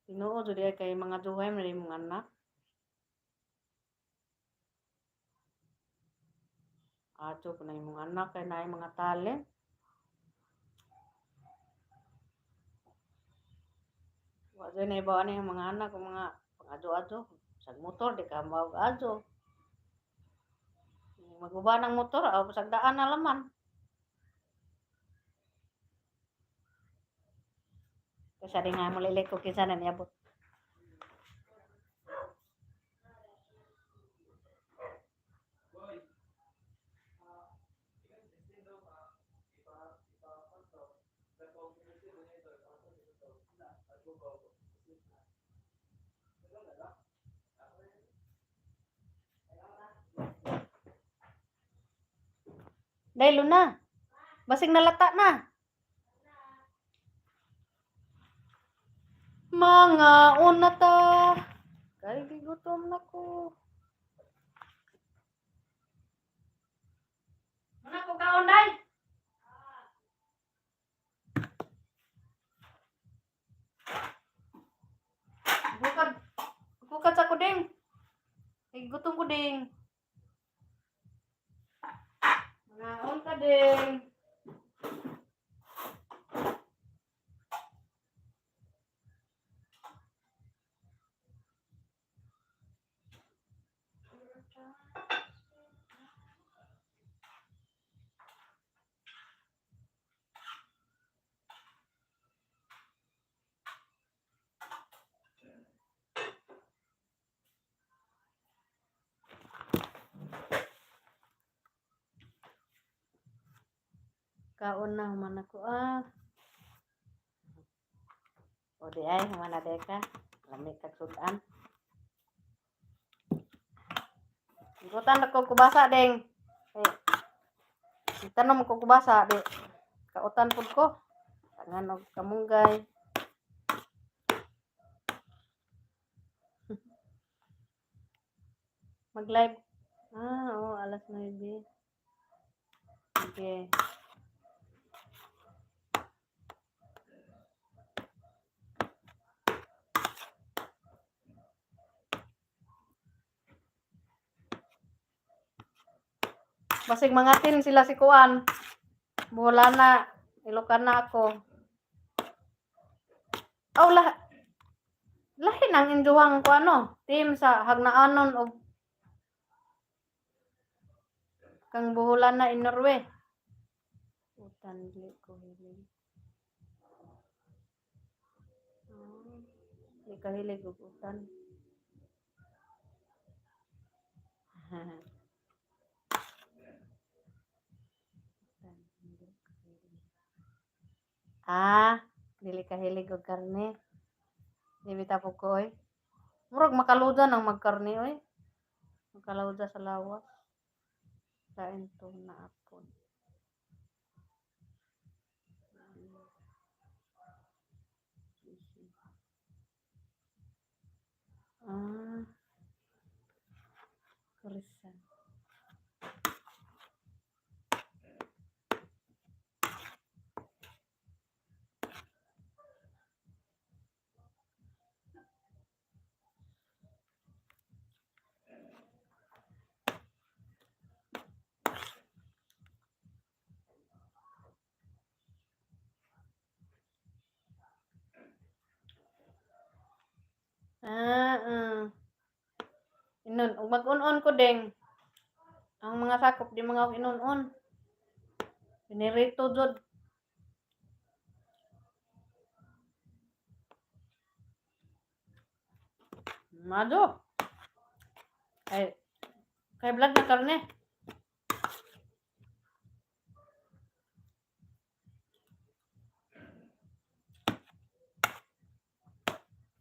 Tinuod jud diay kay mga duhay man imong anak. Ato pa na imong anak kay naay mga talent. Wa jud nahibaw ani ang mga anak o mga pang-adyo-adyo. Sa motor di ka mag-adyo. Maguba ng motor aw sagdaan na laman. Kasi di nga mulilik ko kinsa na niabot. Dahil na. Basig nalata na. Mga una ta. Kay gigutom na ko. Muna ko kaon day. Bukad. Bukad sa kuding. Ay, gutom ko ding. Mangaon ka ding. Kaon na human ako ah. O di ay human na di ka. Lami kag sudan. Ikutan ko kubasa ding. Eh. Tanom ko kubasa di. Kautan pud ko. Tangan og kamunggay. Mag-live. Ah, oo, alas 9. Sige. Basig mangatin sila si Kuan. Bola na. Ilokan na ako. Aw, lah lahi nang induhang ko ano, team sa hagnaanon og kang buhulan na in Norway. Utan dili ko hilig. Ah, di ka hilig og utan. Utan, dili ko hilig. Ah, dili ka hilig og karne. Di bitaw po ko oy. Murag makaluda nang magkarne oy. Makaluda sa lawas. Kain to na apon. Ah. Kurisan. Ah, ah. Inon, ug mag-un-on ko ding. Ang mga sakop di mga inon-on. Pinirito jud. Mado. Ay, kay vlog na karne.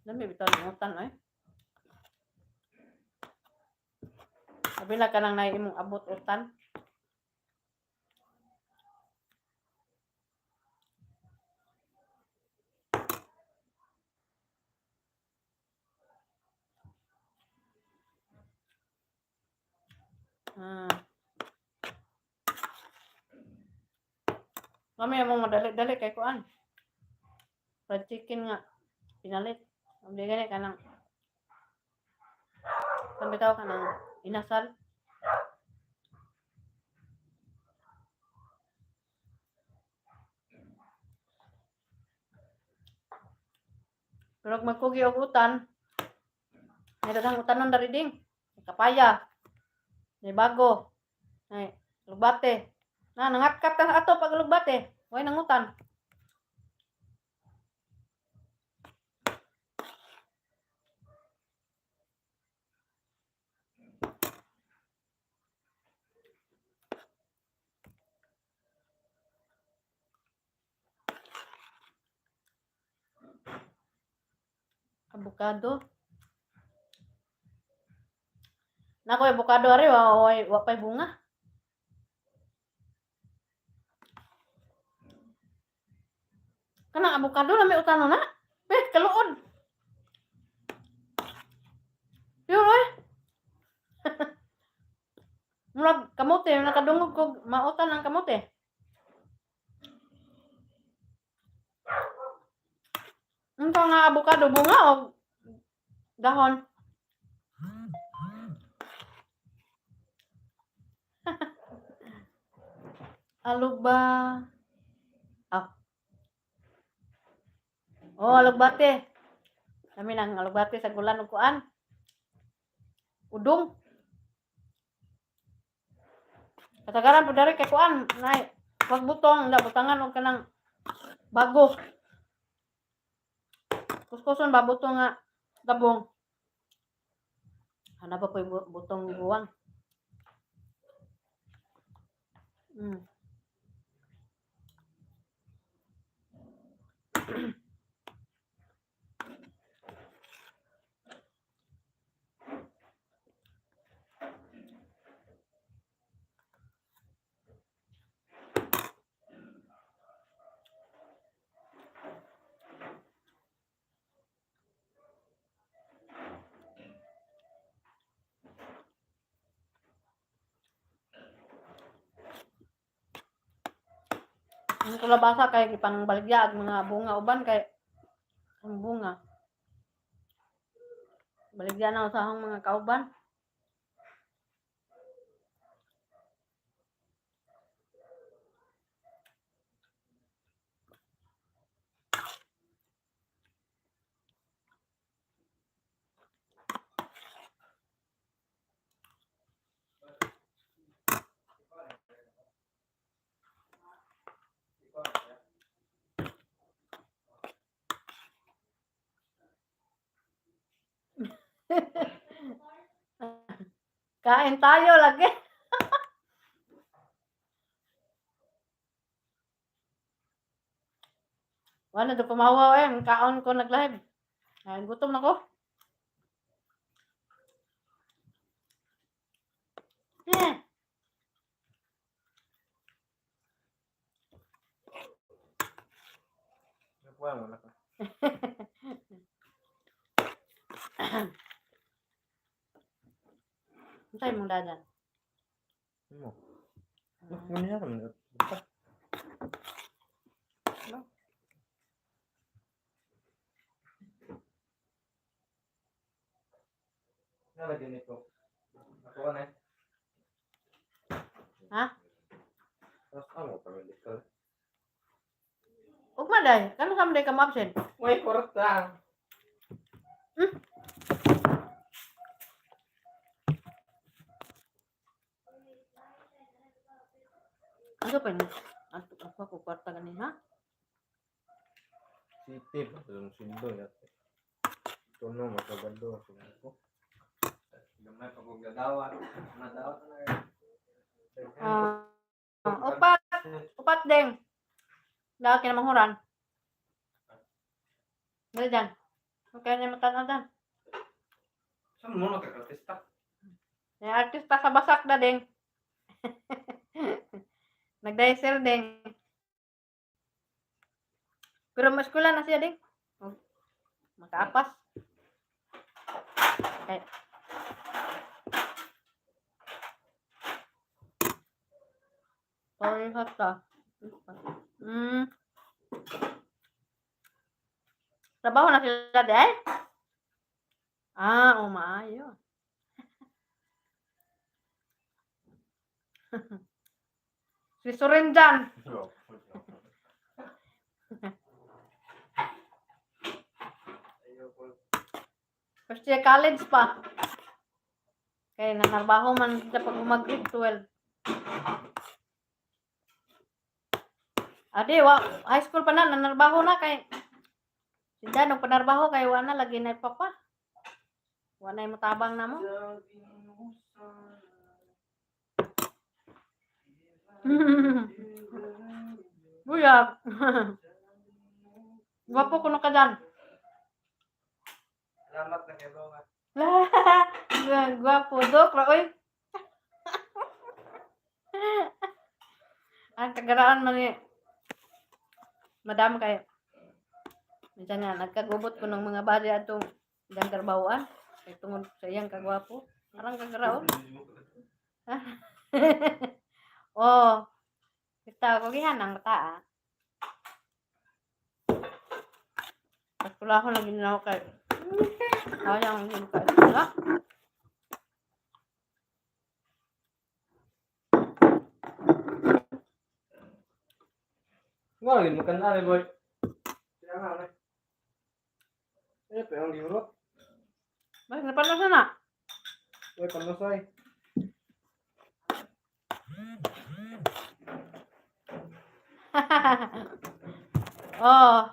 Lami bitaw ng utan ay. Sabi na ka nang naay imong abot utan. Ah. Mami among madali-dali kay kuan. Fried chicken nga pinalit. Ang gani kanang kan bitaw kanang inasal. Pero kung magkugi og utan, may daghang utanon dari ding. May kapaya. May bago. Ay, lugbate. Na nangatkat ka ato pag lugbate. Way nangutan. Abukado. Nako, abukado ari wa wa, wa pay bunga. Kanang abukado na may utano na. Be, kaluod. Yun oy. Murag kamote, nakadungog ko mautan ang kamote. Unsa nga abukado bunga o dahon? Alog ba? Ah. Oh, alugbate. Kami nang alugbate sa gulan ug kuan. Udong. Katagaran po dari kay kuan, nay pagbutong, na butangan og kanang bago. Kuskuson ba butong nga dabong. Ana pa po yung butong buwang. Ang kalabasa kay ipang baligya ag mga bunga uban kay ang bunga. Baligya na sa akong mga kauban. Kain tayo lagi. Wala do pumawa eh, ang kaon ko nag-live. Ay, gutom na ko. Eh. Nakuha mo na ka. Unsay mong dadan? Mo. Ano niya naman? No. Nalagyan nito. Nakuha na eh. Ha? Tapos ano pa dito? Ugma day, kano sa day ka mo-absent? Uy, kurta. Ano pa ni? Antok ako ko kwarta gani ha? City ba? Yung sindo yate. Ito no, matagado. Ko. Gamay pa kong gadawa. Madawat na. Ah, upat, upat ding. Dahil kinamanghuran. Dali dyan. Okay na matanadan. Saan mo nagkakartista? May artista sa basak na ding. Nagdaiser ding. Pero maskwela na siya ding. Oh, makaapas. Okay. Sorry, hata. Trabaho na sila di ay? Ah, oh, maayo. Si Surinjan. First year college pa. Kaya nanarbaho man sa pag mag-grade 12. Adi, wa, high school pa na, nanarbaho na kay Sinda, nung panarbaho kay wa na, lagi na papa. Wa na mutabang na mo. Buyag. Gwapo kuno ka dyan. Salamat na kayo nga. Gwapo, dok. Oy. Ang kagaraan man ni Madam kay minsan nga nagkagubot ko ng mga body atong iyang karbahoan kay tungod sa iyang kagwapo. Arang kagaraon. Oh. Kita ko gihan ang mata ah. Pagkula ko lagi na ako kay sayang hindi ka eskwela. Wala rin makan ni boy. Kaya nga ni. Eh, pero ang giurot. Bakit napalasan na? Boy, panlasay. Oh.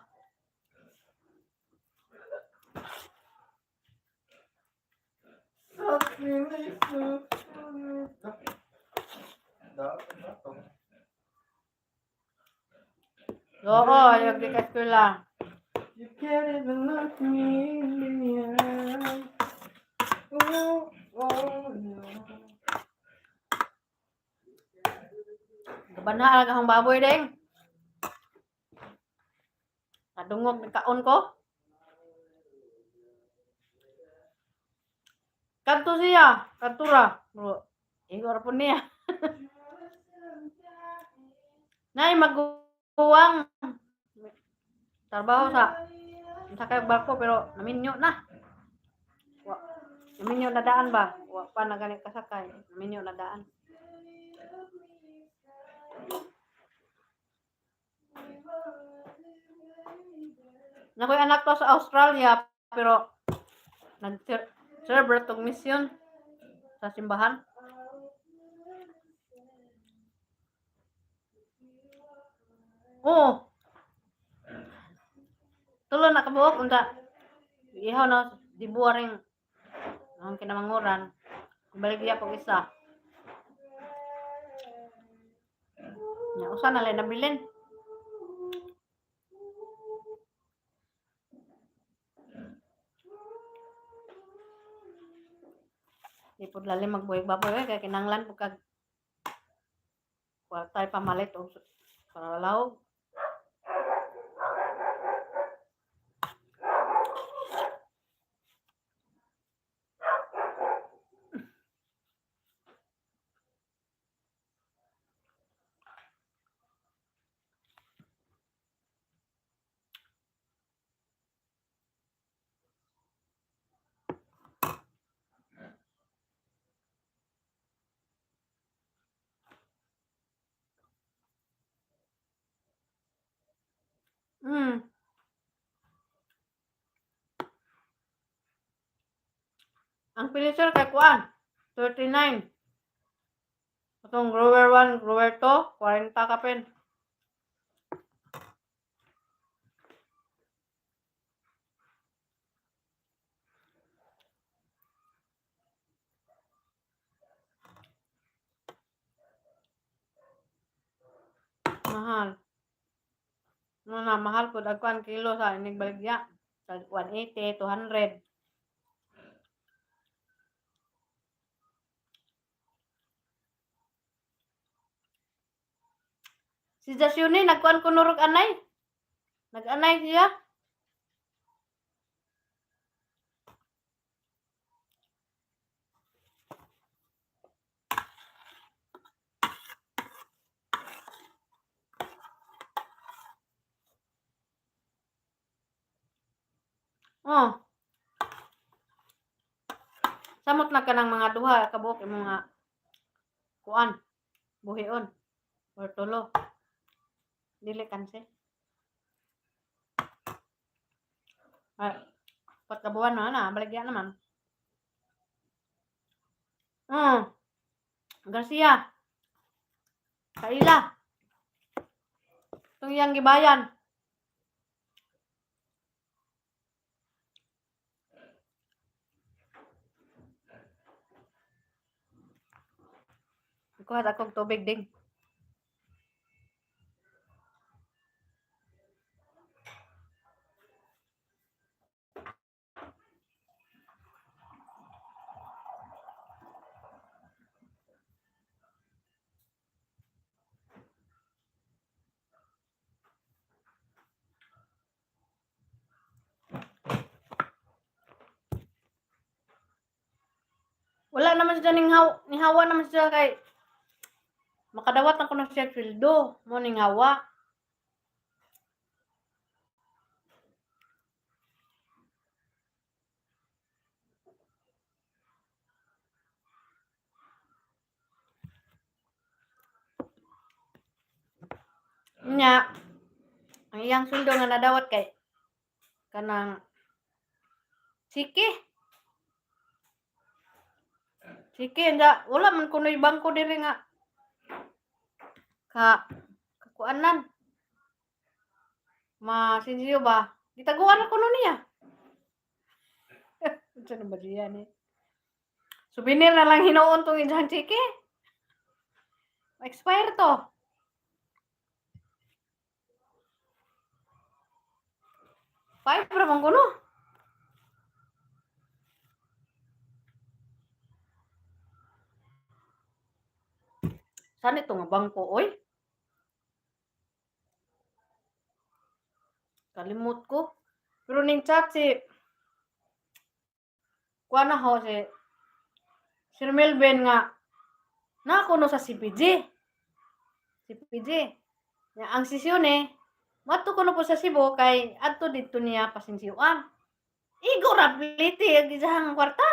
Oo, ayaw di ka eskwela. You can't even look me in the eye. Oh, no. Gabana ang akong baboy deng. Nadungog ng kaon ko. Kanto siya, kantura. Bro, igo ra po niya. Nay maguwang trabaho sa kay barko pero naminyo na. Wa naminyo na daan ba? Wa pa na gani kasakay. Naminyo na daan. Nakoy anak to sa Australia pero nag-serve ra tong mission sa simbahan. Oo. Tulo na kabuok unta. Ihaw na dibuwa ring ang kinamanguran. Baligya pag isa. Nya usa na lay nabilin. Di pud lalim magbuhig baboy eh, kay kinahanglan pud kag kwartay pamalit og para lahog. Ang finisher kay kuan 39. Atong grower 1, grower 2, 40 kapin. Mahal. Ano na, mahal po. Dagkuan kilo sa inig baligya. Sa 180, 200. Si Jasyuni, nagkuan ko nurog anay. Nag-anay siya. Oh. Samot na ka ng mga duha kabuok imong nga kuan buhion or tulo. Dili kanse. Ay. Upat ka buwan na na, baligya naman. Garcia. Kaila. Itong iyang gibayan. Kuha akong tubig ding. Wala naman siya ning haw, nihawa naman siya kay makadawat na kuno siya sweldo mo ning hawa. Nya, ang iyang sweldo nga nadawat kay kanang sige. Sige, nda, wala man kuno'y bangko diri nga ka kakuanan. Masinsiyo ba? Gitaguan na kuno niya. Unsa na ba diyan eh? Souvenir na lang hinuon tong iyang chike. Expire to. 5 ra man kuno. Saan ito nga bangko, oy? Kalimot ko. Pero ning chat si kuha na ho si Sir Melvin nga na kuno sa CPG. CPG. Nga ang sisyon eh, mato kuno po sa Cebu kay adto didto niya pasinsiyoan. Igo ra pliti ang isang kwarta.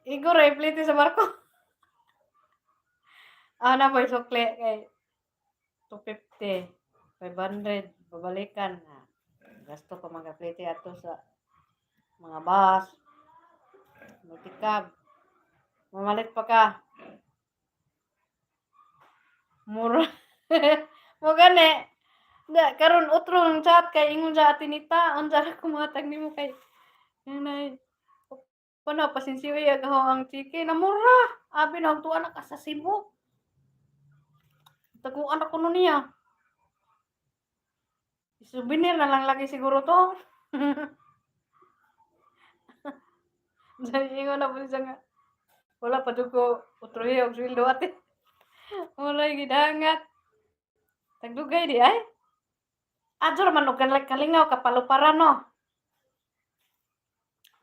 Igo ra pliti sa barko. Ana po sukli kay 250, 500, babalikan na. Gasto pa mga pliti ato sa mga bus, multicab. Mamalit pa ka. Mura. Mo gani. Da, karon otro ang chat kay ingon sa atinita, unsa ra ko matag nimo kay nanay. Kuno pasinsiyo agaw ang chiki na mura. Abi na tuwa na ka sa Cebu. Taguan na kuno niya. Souvenir na lang lagi siguro to. Dahil ingon na po siya nga. Wala pa jud ko utrohi og sweldo ate. Walay gidangat. Tagdugay di ay. Adto ra man og kalingaw kapaluparan no.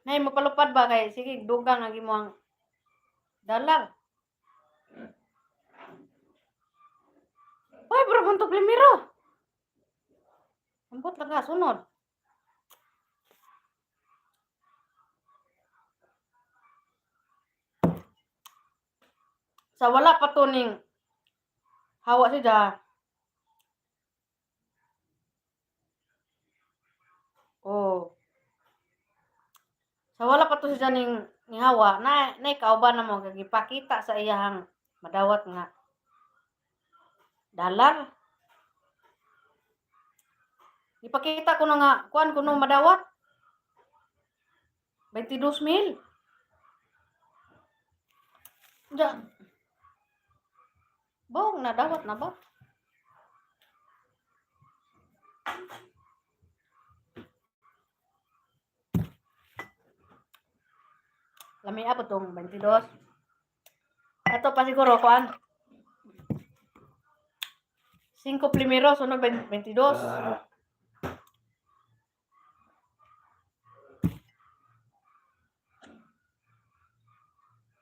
Nay mopalupad ba kay sige dugang ang imong dalar. Uy, bro, punto primero. Ambot lang ka, sunod. Sa wala pa to ning hawa siya. Oh. Sa wala pa to siya ning hawa, na na kauban na mo gipakita sa iyahang madawat nga dalar. Ipakita ko na nga kuan kuno madawat. 22,000. Ja. Bong nadawat na ba? Lami pa tong 22. Ato pa siguro kuan. 5 primero sunod 22. Ah,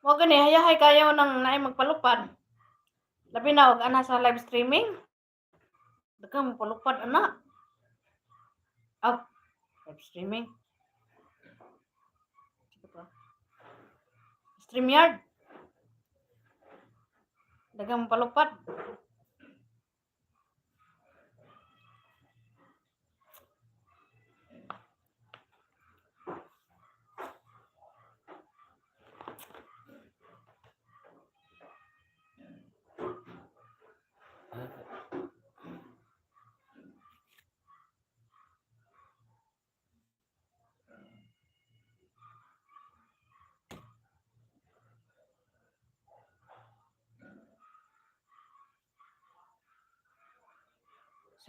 Mo gani hayahay kayo nang naay magpalupad. Labi na og ana sa live streaming. Daghang mo palupad ana. Ah, live streaming. Sige pa. StreamYard. Daghang mo palupad.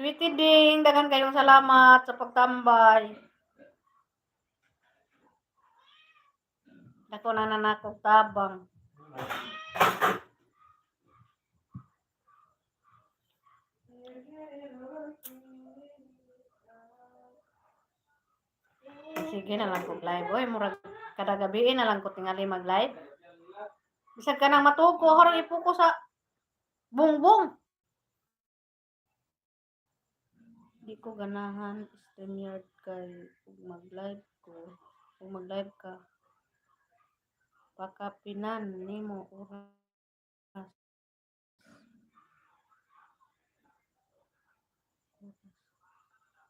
Sweetie Ding, daghan kayong salamat sa pagtambay. Dako na nanakog tabang. Sige na lang kog live. Oy, murag kada gabi na lang ko tingali mag-live. Bisag ka nang matuko, ako rang ipuko sa bungbong. Di ko ganahan StreamYard kay ug mag-live ko, ug mag-live ka. Pakapinan nimo oras.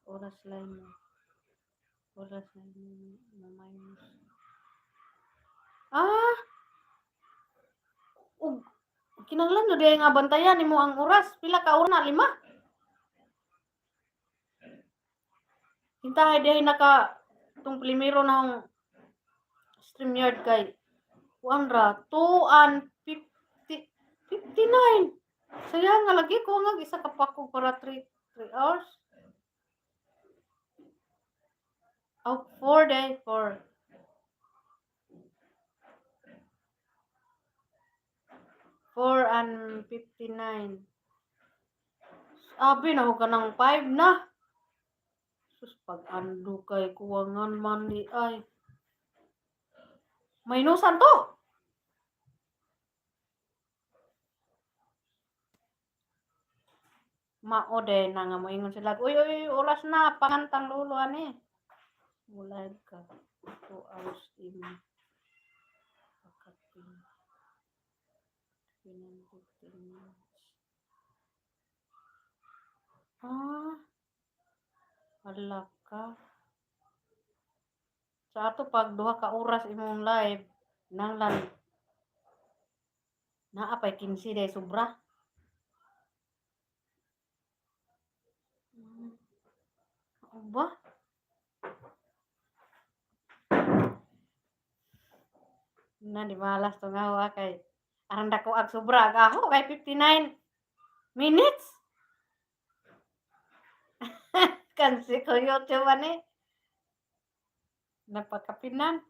Oras line mo. Oras line mo na minus. Ah! Ug kinahanglan no diay nga bantayan nimo ang oras. Pila ka oras na? 5? Hintahay diay naka tong primero na akong StreamYard kay kuan ra 2 and 50, 59. Sayang nga lagi ko nga isa ka pako para 3 hours. Oh, 4 day 4. 4:59. Abi na ka ng 5 na. Sus, pag ando kay kuwangan man di ay. Minusan to. Mao de na nga moingon sila. "Uy, uy, oras na pangantang lulo ani." Mo live ka. 2 hours imo. Pakapin. 15 minutes. Ah. Hala ka. Sa ato pag duha ka oras imong live, nanglan naa pay 15 day sobra. Ano ba? Na di malas to nga wa kay aron dako ag sobra ag aho kay 59 minutes. Kansi ko YouTube ani. Napakapinan.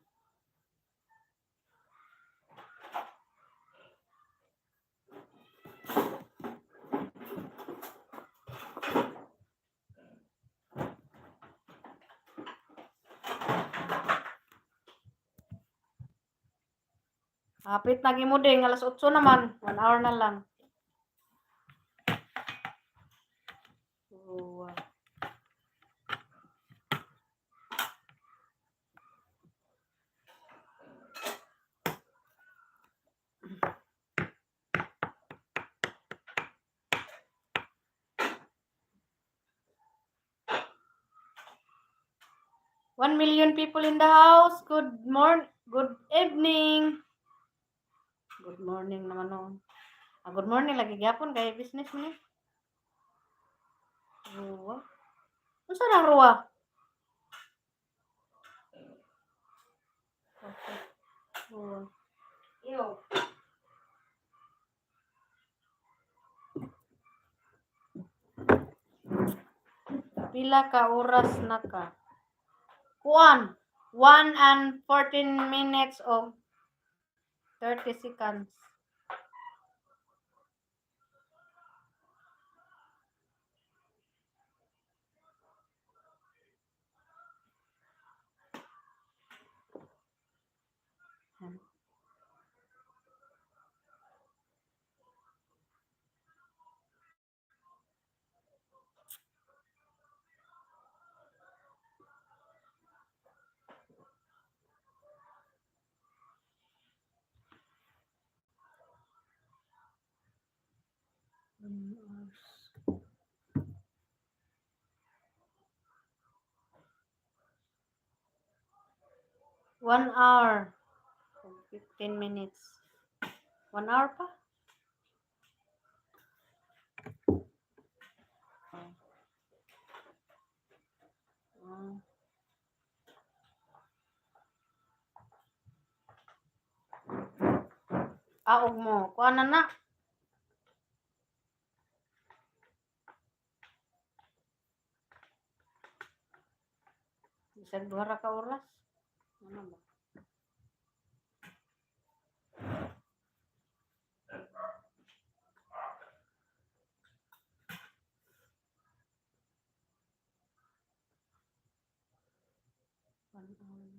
Hapit na gimo ding alas 8 naman, 1 hour na lang. Uwa. 1 million people in the house. Good morning. Good evening. Good morning naman noon. Ah, good morning lagi gyapon kay business mo ni. Ruwa. Unsa na ruwa? Okay. Ruwa. Ew. Pila ka oras na ka? Kuan. 1 and 14 minutes of 30 seconds. 1 hours. 1 hour. 15 minutes. 1 hour pa? Ah. Aog mo. Kuha na na. Bisag duha ra ka oras. Ano ba? 1 hour.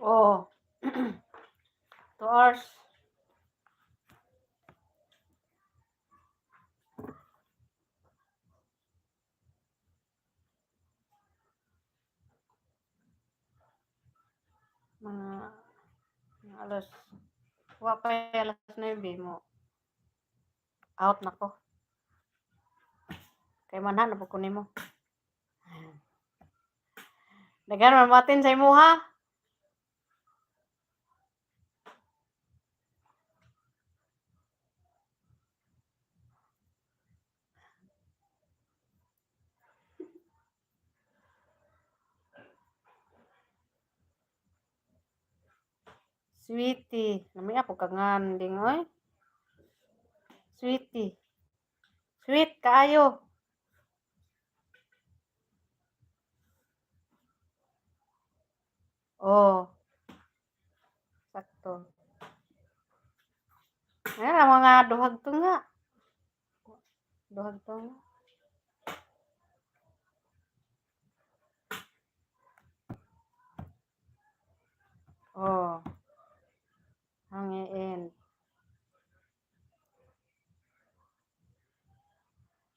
Oo. 2 hours. Mga alas, wa pa alas 9 mo. Out na ko. Kay manha na po ko nimo. Daghan man matin sa imuha. Sweetie. Namaya po ka nga, ding, oy. Sweetie. Sweet kaayo. Oh. Sakto. Ayan, ang mga duhag tunga. Duhag tunga. Oh. Ang end.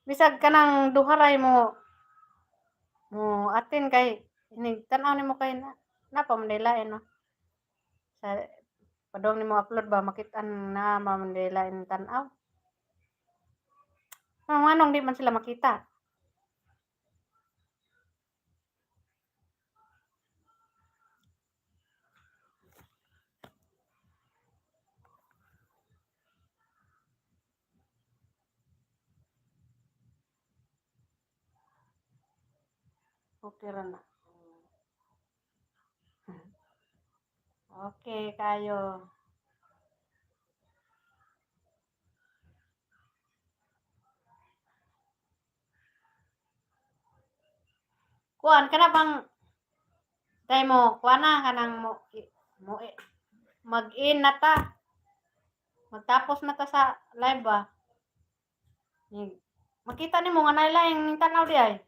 Bisag kanang duha ray mo mo atin kay inig tan-aw nimo kay na napa man lain, no. Sa padong nimo upload ba makit-an na man lain tan-aw. Ah, nganong di man sila makita? Okay ra na. Okay kayo. Kuan kana bang day mo kuan na kanang mo mo mag-in na ta. Magtapos na ta sa live ba. Makita nimo nga naay laing tan-aw di ay.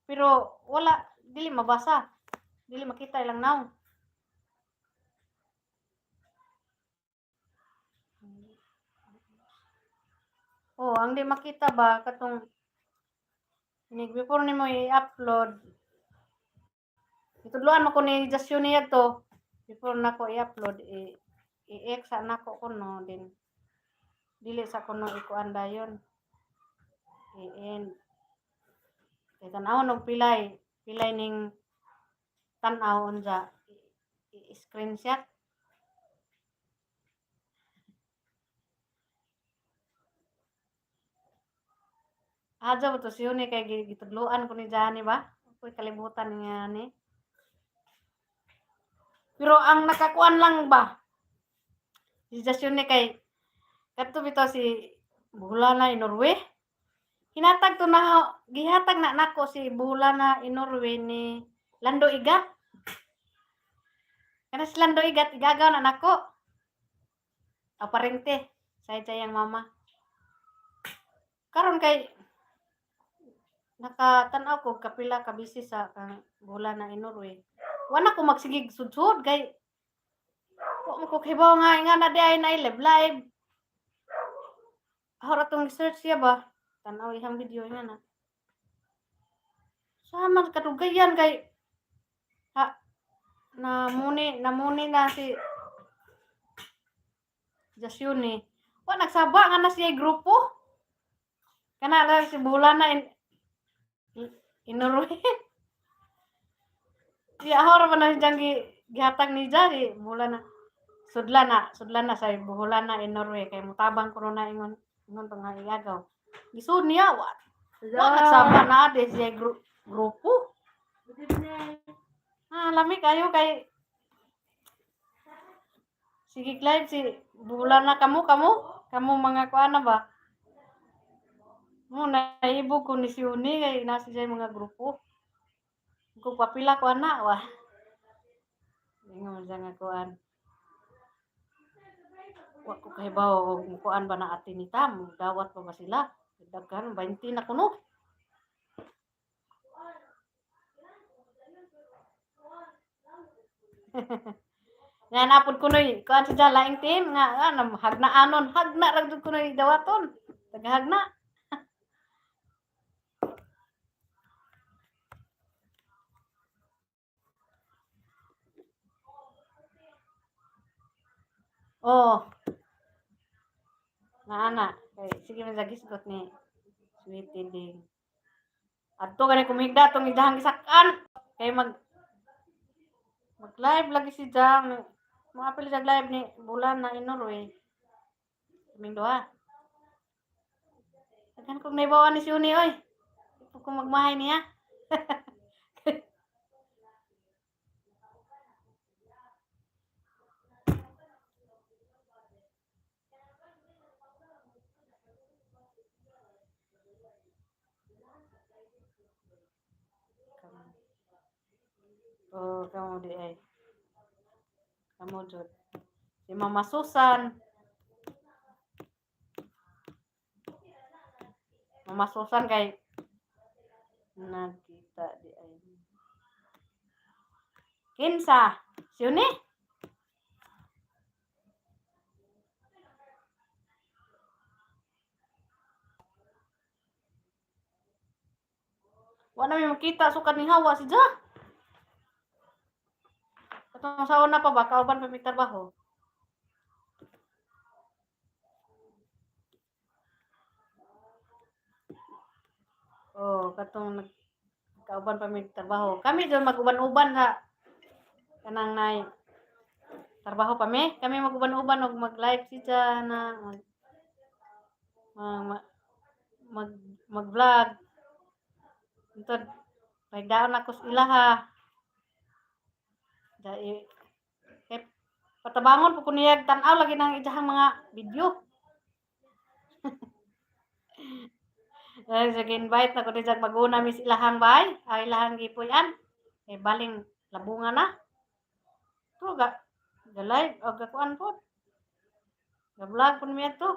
Pero wala, dili mabasa. Dili makita ilang naong. Oh, ang di makita ba katong inig before nimo i-upload. Itudloan mo ko ni Jasyo niya to before nako i-upload i-x sa nako kuno din. Dili sa kuno ikuan dayon. I-end. Kay tan-awon og pilay, pilay ning tan-aw unsa i-screenshot. Adto ba to siyon ni kay gitudloan ko ni Johnny ba? Ako'y kalibutan nga ni. Pero ang nakakuan lang ba? Si Jasyon ni kay kadto bitaw si Bulana in Norway. Hinatag to na gihatag na nako si Bulana in Norway ni Lando Igat. Kana si Lando Igat igagaw na nako. Aparente sa iyang mama. Karon kay nakatan-aw ko kapila ka busy sa kang Bulana in Norway. Wala ko magsigig sudsud kay wa man ko kahibaw nga nga na di ay na live live. Ako ra tong search siya ba? Tan-aw ihang video nga na. Sama kadugayan kay ha namuni na si Jasyuni. Wa nagsaba nga na siya grupo. Kana lang si Bulana in Norway. Di ako ra pa na siyang gihatag ni Jari, Bulana. Sudlan na sa Bulana in Norway kay mutabang kuno na ingon ingon tong nga igagaw. Gisud niya wa. Wa nagsaba na ade siya grupo. Good evening. Ah, lami kayo kay sige live si bulan na kamo kamo kamo mga kuan na ba? Mo naibog ko ni Siuni kay nasa siya mga grupo. Ko papila ko ana wa. Ingon siya nga kuan. Wa ko kahibaw og mukuan ba na ate ni Tam, dawat pa ba sila? Daghan 20 na kuno. Nga napod kunoy kuan si laing team nga ah, hagna anon, hagna ra jud kunoy dawaton. Tagahagna. Oh. Naa na kay sige man sa gisgot ni Sweetie Ding. Adto gani kumigda tong idahang gisak-an kay mag mag live lagi si Jam. Mga pili sa live ni bulan na in Norway. Kaming duha. Daghan kong naibawan ni Siuni oy. Di ko magmahay niya. Kamo. Oh, kamo di ay. Kamo jud. Si Mama Susan. Mama Susan kay nagkita di ay. Kinsa? Siuni? Wa na may makita sukad ni Hawa si Ja. Katong sa una pa ba kauban pa mi trabaho. Oh, katong nag kauban pa mi trabaho. Kami doon mag-uban-uban sa kanang nay trabaho pa mi. Kami mag-uban-uban og mag-live si Ja na mag mag mag, mag-vlog. Intod, pahigdaon ako sa ilaha. Dai kay patabangon po ko niya tan-aw lagi nang iyahang mga video. Ay, sige, invite na ko din sa maguna mis ilahang bay, ay ilahang gipuy-an. Eh baling labungan na. To ga ga live o ga kuan pod. Ga vlog pud miya to.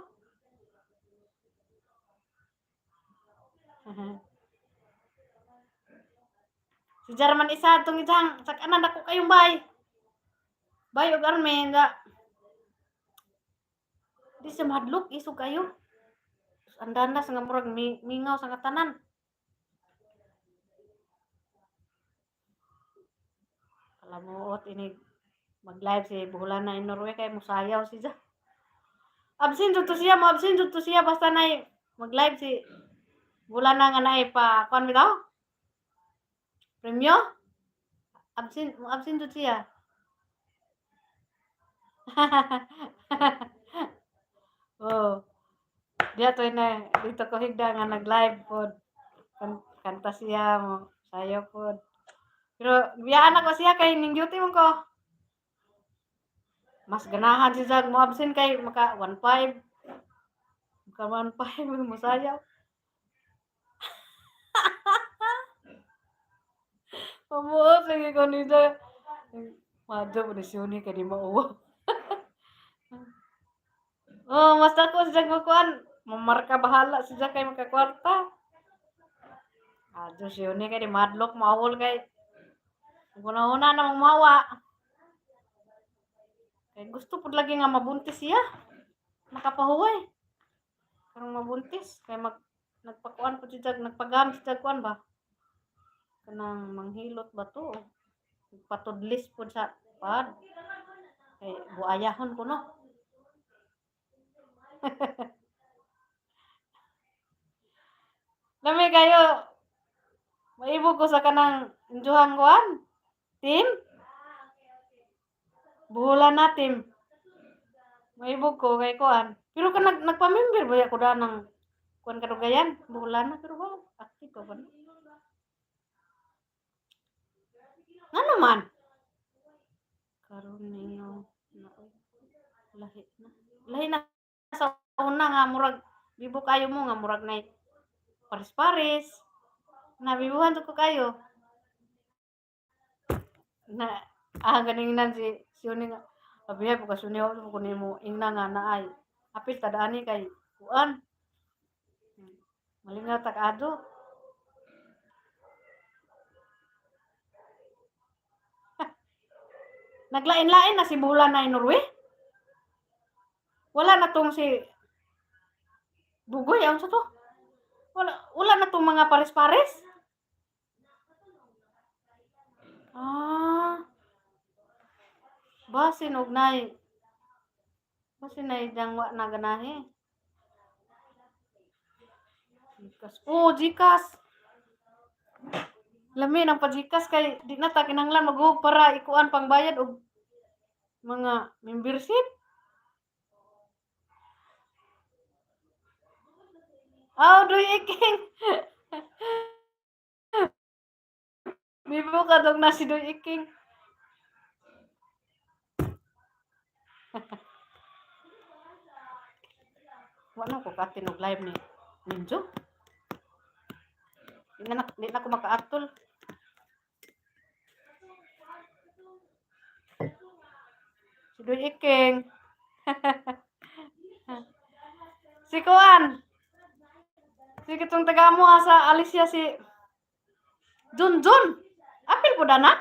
Si German isa tong isang sakanan ako kayong bay. Bay og army nga. Di siya mahadlok isog kayo. Andanas nga murag mingaw sa katanan. Kalamuot ini mag-live si Buholana in Norway kay musayaw si Ja. Absent jud to siya, mo absent jud to siya basta nay mag-live si Buholana nga naay pa kuan bitaw. Premyo? Absent, mo absent jud siya. Oh. Diya to na dito ko higda nga nag-live pod. Kanta siya mo, sayaw pod. Pero biyaan ako siya kay ning duty man ko. Mas ganahan si Zag mo absent kay maka 1.5. Maka 1.5 mo sayaw. Pamuot lagi ko ni Zag. Madyo po ni Siuni kay di mauwa. Oh, mas ako si Zag magkuan. Mamarka bahala si Zag kay makakwarta. Adyo Siuni kay di madlok maawol kay. Una-una na mawa. Kay gusto pud lagi nga mabuntis siya. Nakapahuway. Karong mabuntis kay mag nagpakuan pud si Jag, nagpagam si Jag kuan ba? Kanang manghilot ba to? Nagpatudlis pud sa pad. Kay buayahon ko no. Lami kayo. Maibog ko sa kanang injuhang kuan. Team? Buhulan na team. Maibog ko kay kuan. Pero kan nagpamember ba ko da ng kuan kadugayan? Buhulan na pero ba active pa ba no? Ngano man? Karon ninyo na oy. Lahi na. Lahi na sa una nga murag bibo kayo mo nga murag nay pares-pares. Nabibuhan ko kayo. Na ganing nan si Sioni nga abi ay pagka suni ko nimo ingna nga naay. Apil ta dani kay kuan. Malingaw tak ado. Naglain-lain na si Bula na Norway. Wala na tong si Bugoy, ang sa to? Wala, wala na tong mga pares-pares. Ah. Basin og nay. Basin nay dang wa na ganahe. Gcash. Oh, Gcash. Lami ng pa-Gcash kay di na ta kinahanglan maghuog para ikuan pang bayad og mga membership. Aw, duy iking. Bibo ka dog na si Duy Iking. Wa na ko katin og live ni Ninjo. Di na ko makaatol. Si Duy Iking. Si Kuan. Si kitong taga mo sa Alicia si Junjun. Apil po dana?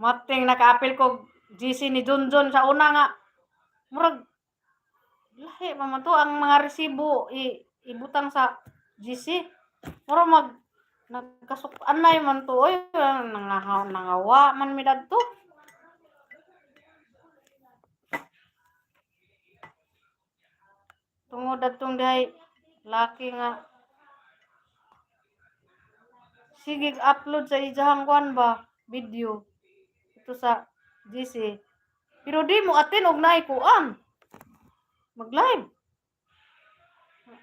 Mating nakaapil ko GC ni Junjun sa una nga. Murag lahi pa man to ang mga resibo ibutang sa GC. Murag mag nagkasuk-anay man to oy, nangawa man mi dadto. Tungod adtong dihay laki nga sige upload sa ijahang kuan ba video ito sa GC. Pero di mo atin og naay kuan. Mag-live.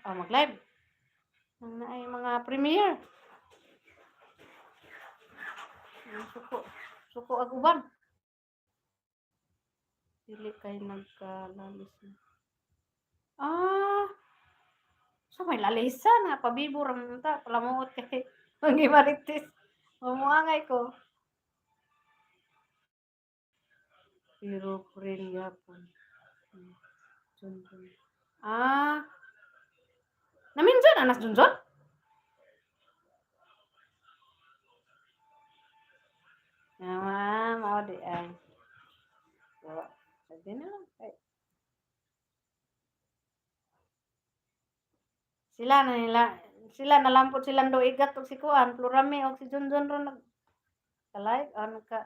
Ah, mag-live. Ang naay mga premiere. Ang suko. Suko ag uban. Dili kay nagkalalis na. Ah. So may lalisa na pabibo ra man ta palamuot kay mangimaritis. Mamuangay ko. Pero friend gyapon. Junjun. Ah. Naminjo na nas Junjun? Ah, mao di ay. So, sabi na lang. Ay. Sila na nila, sila nalampot silang doigat og si Kuan, Plurame og si Junjun ron nag kalay ano ka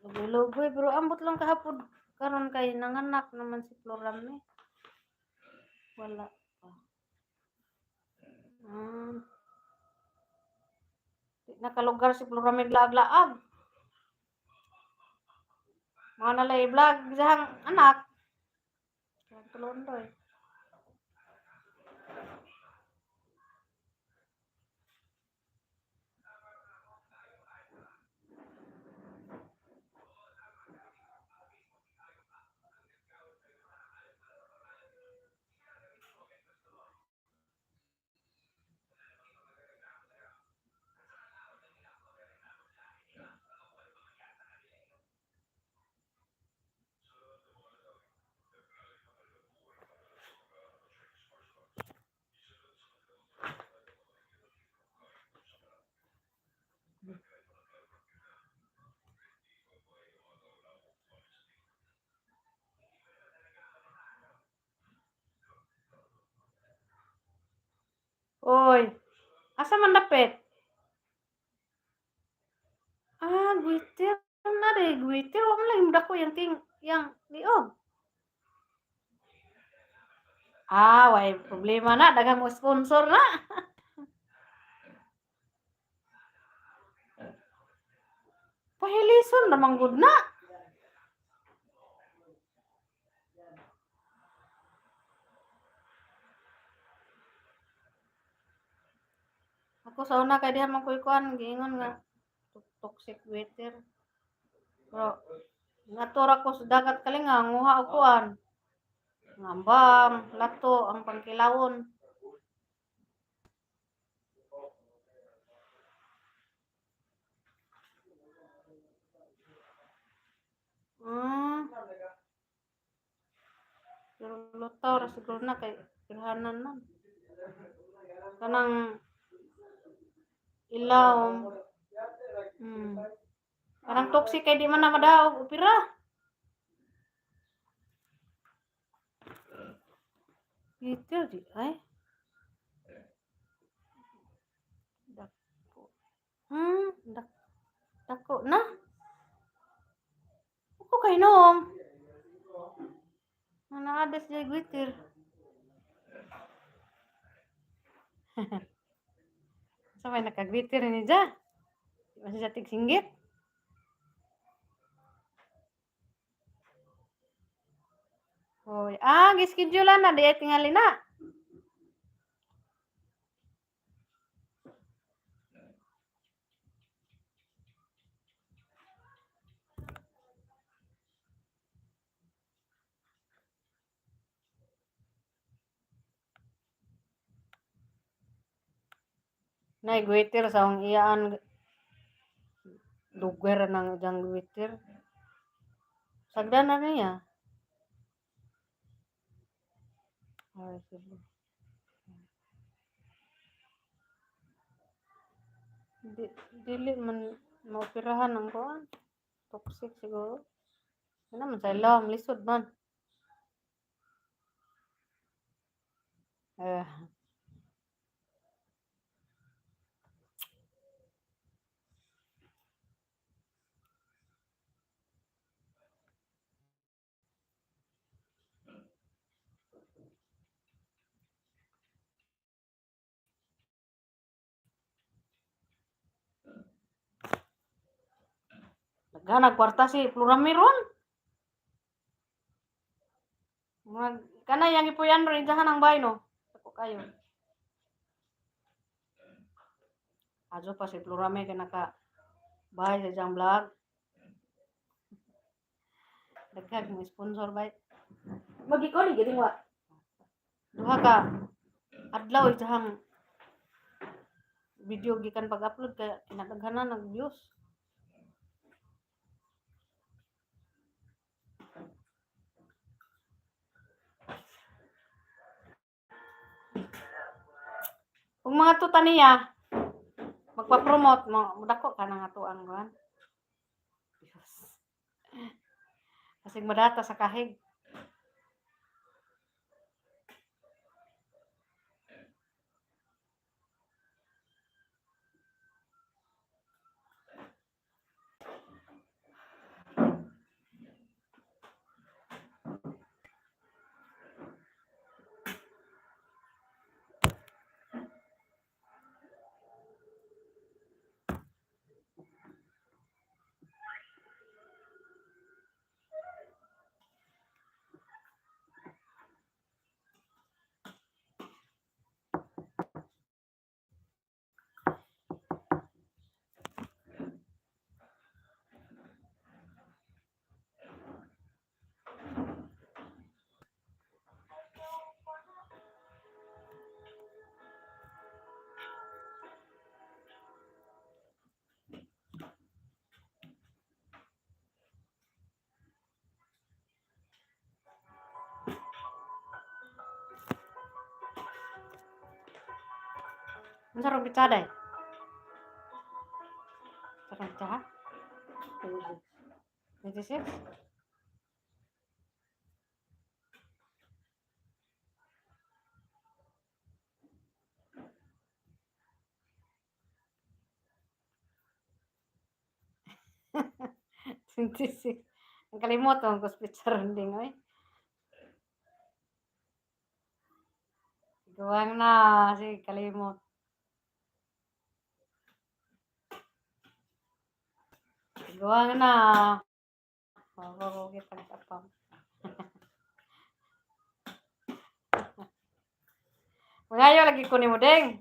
lugoy-lugoy pero ambot lang kahapon karon kay nanganak naman si Plurame. Wala pa. Di nakalugar si Plurame laag-laag. Mga nalay vlog diyang anak. Tulondoy. Oy, asa man dapit? Ah, guitir na de, guitir. Wa man lagi mo yang ting yang liog. Ah, way problema na daghang mo sponsor na. Pahilison ramang gud na. Ako sa una kay diha man koy kuan giingon nga toxic water. Pero ngadto ra ko sa dagat kalinga nguha og kuan. Ngambang, lato ang pangkilawon. Pero lutaw ra siguro na kay pirhanan man. Kanang ilawom. Kanang toxic kay di man na madaog opira. Ito di ay. Dako. Dako na. Ako kay noong. Naa siya gwitter. Sa may nakagwitter ni Ja. Di man siya tigsinggit. Hoy, gischedule na di ay tingali na. Nay gwitter sa akong iyaan lugar nang iyang gwitter. Sagdan na niya. Ay, sige. Di, dili man maoperahan ang kuan. Toxic siguro. Ano man sa ilawom, lisod man. Eh. Daghan kwarta si Plurami ron. Murag kana yang ipuyan ron ijahan ang bay no. Ako kayo. Ajo pa si Plurami kay naka bay sa iyang vlog. Daghang mo sponsor bay. Magikaw ni galing wa. Duha ka adlaw iyang video gikan pag-upload kay kinadaghanan nag views. Kung mga tuta niya, magpa-promote mo, dako ka na nga tuang kuan. Diyos. Kasig madata sa kahig. Unsa rong pitsada eh? Unsa rong pitsaha? 26? 26. Ang kalimot ang kus pitsa ding oy. Guwang na si kalimot. Guwang na. Oh, kita tapam. Mangayo lagi ko nimo, Deng.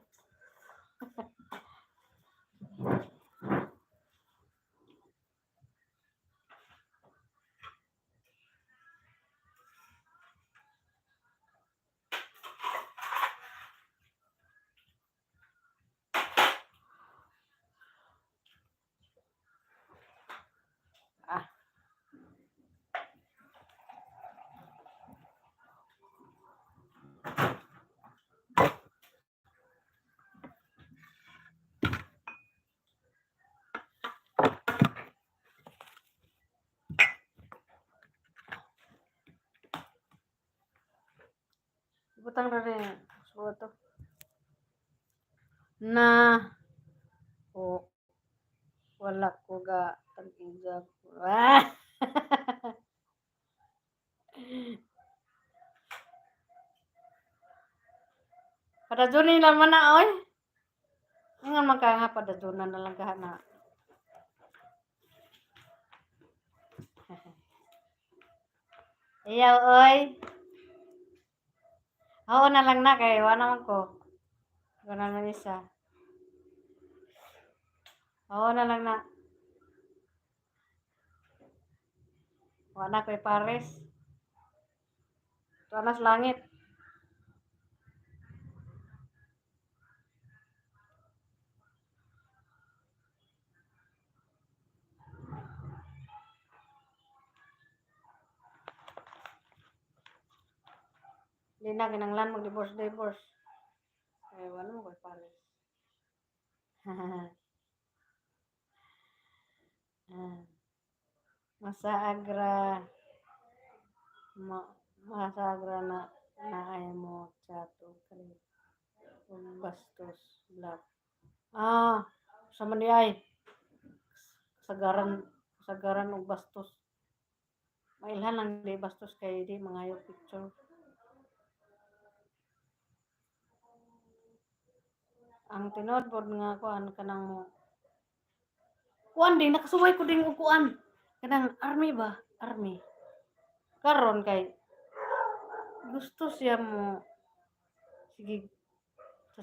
Butang ra rin. Suwa to. Na o wala ko ga tag-ijab. Ah! Padajunin naman na, oy. Ingon man ka nga, padajunan na lang ka na. Ayaw, oy. Oo na lang na, kay wala naman ko. Wala naman isa. Oo na lang na. Wala ko'y pares. Tuwa na sa langit. Hindi na kinanglan mag-divorce divorce. Ay, wala mo ko'y pares. Ah. Masaagra ma masagra na na ay mo chat og kali og bastos black. Ah, sa man di ay kasagaran kasagaran og bastos. Mailhan lang di bastos kay di mangayo picture. Ang tinuod pod nga kuan kanang mo kuan din nakasuway ko din og kuan kanang army ba, army. Karon kay gusto siya mo sige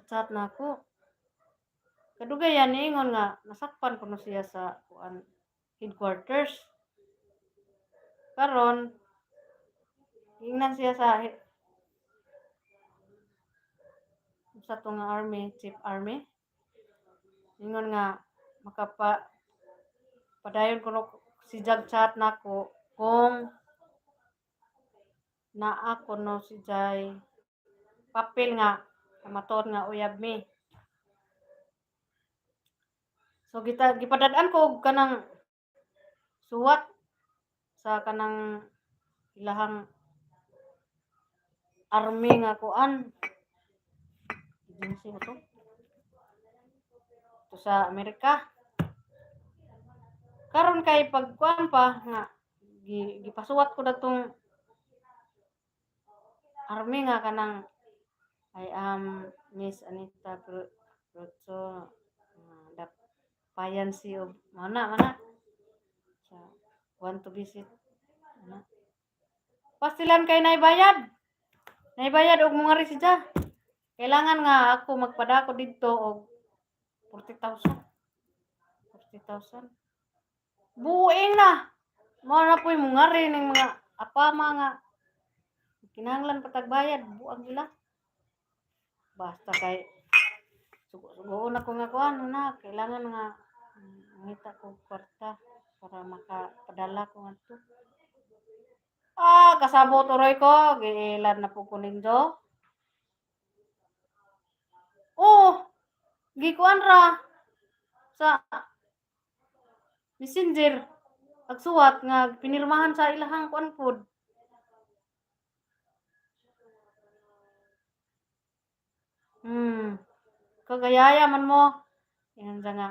chat na ako. Kadugayan niingon nga nasakpan kuno siya sa kuan, headquarters. Karon giingnan siya sa to nga army, chief army. Ingon nga makapa padayon kuno si jag chat nako kung naa kuno si Jai papel nga matuod nga uyab mi. So gita gipadad-an ko og kanang suwat sa kanang ilahang army nga kuan. Agency ba to? To sa Amerika. Karon kay pag kuan pa nga gipasuwat ko datong army nga kanang "I am Miss Anita Protso, the fiancé of mana mana sa want to visit ana." Pastilan kay naibayad. Naibayad og mongari siya. Kailangan nga ako magpadako didto og 40,000. 40,000. Buing na. Mao na po'y mongari ning mga apama nga kinahanglan pa tag bayad, buang sila. Basta kay sugo-sugoon ako nga kuan na kailangan nga mangita ko kwarta para makapadala ko ngadto. Ah, kasabot uroy ko, giilad na po ko ninyo. Oh, gikuan ra sa Messenger agsuwat nga pinirmahan sa ilahang kuan pod. Kagayaya man mo. Ingon siya nga.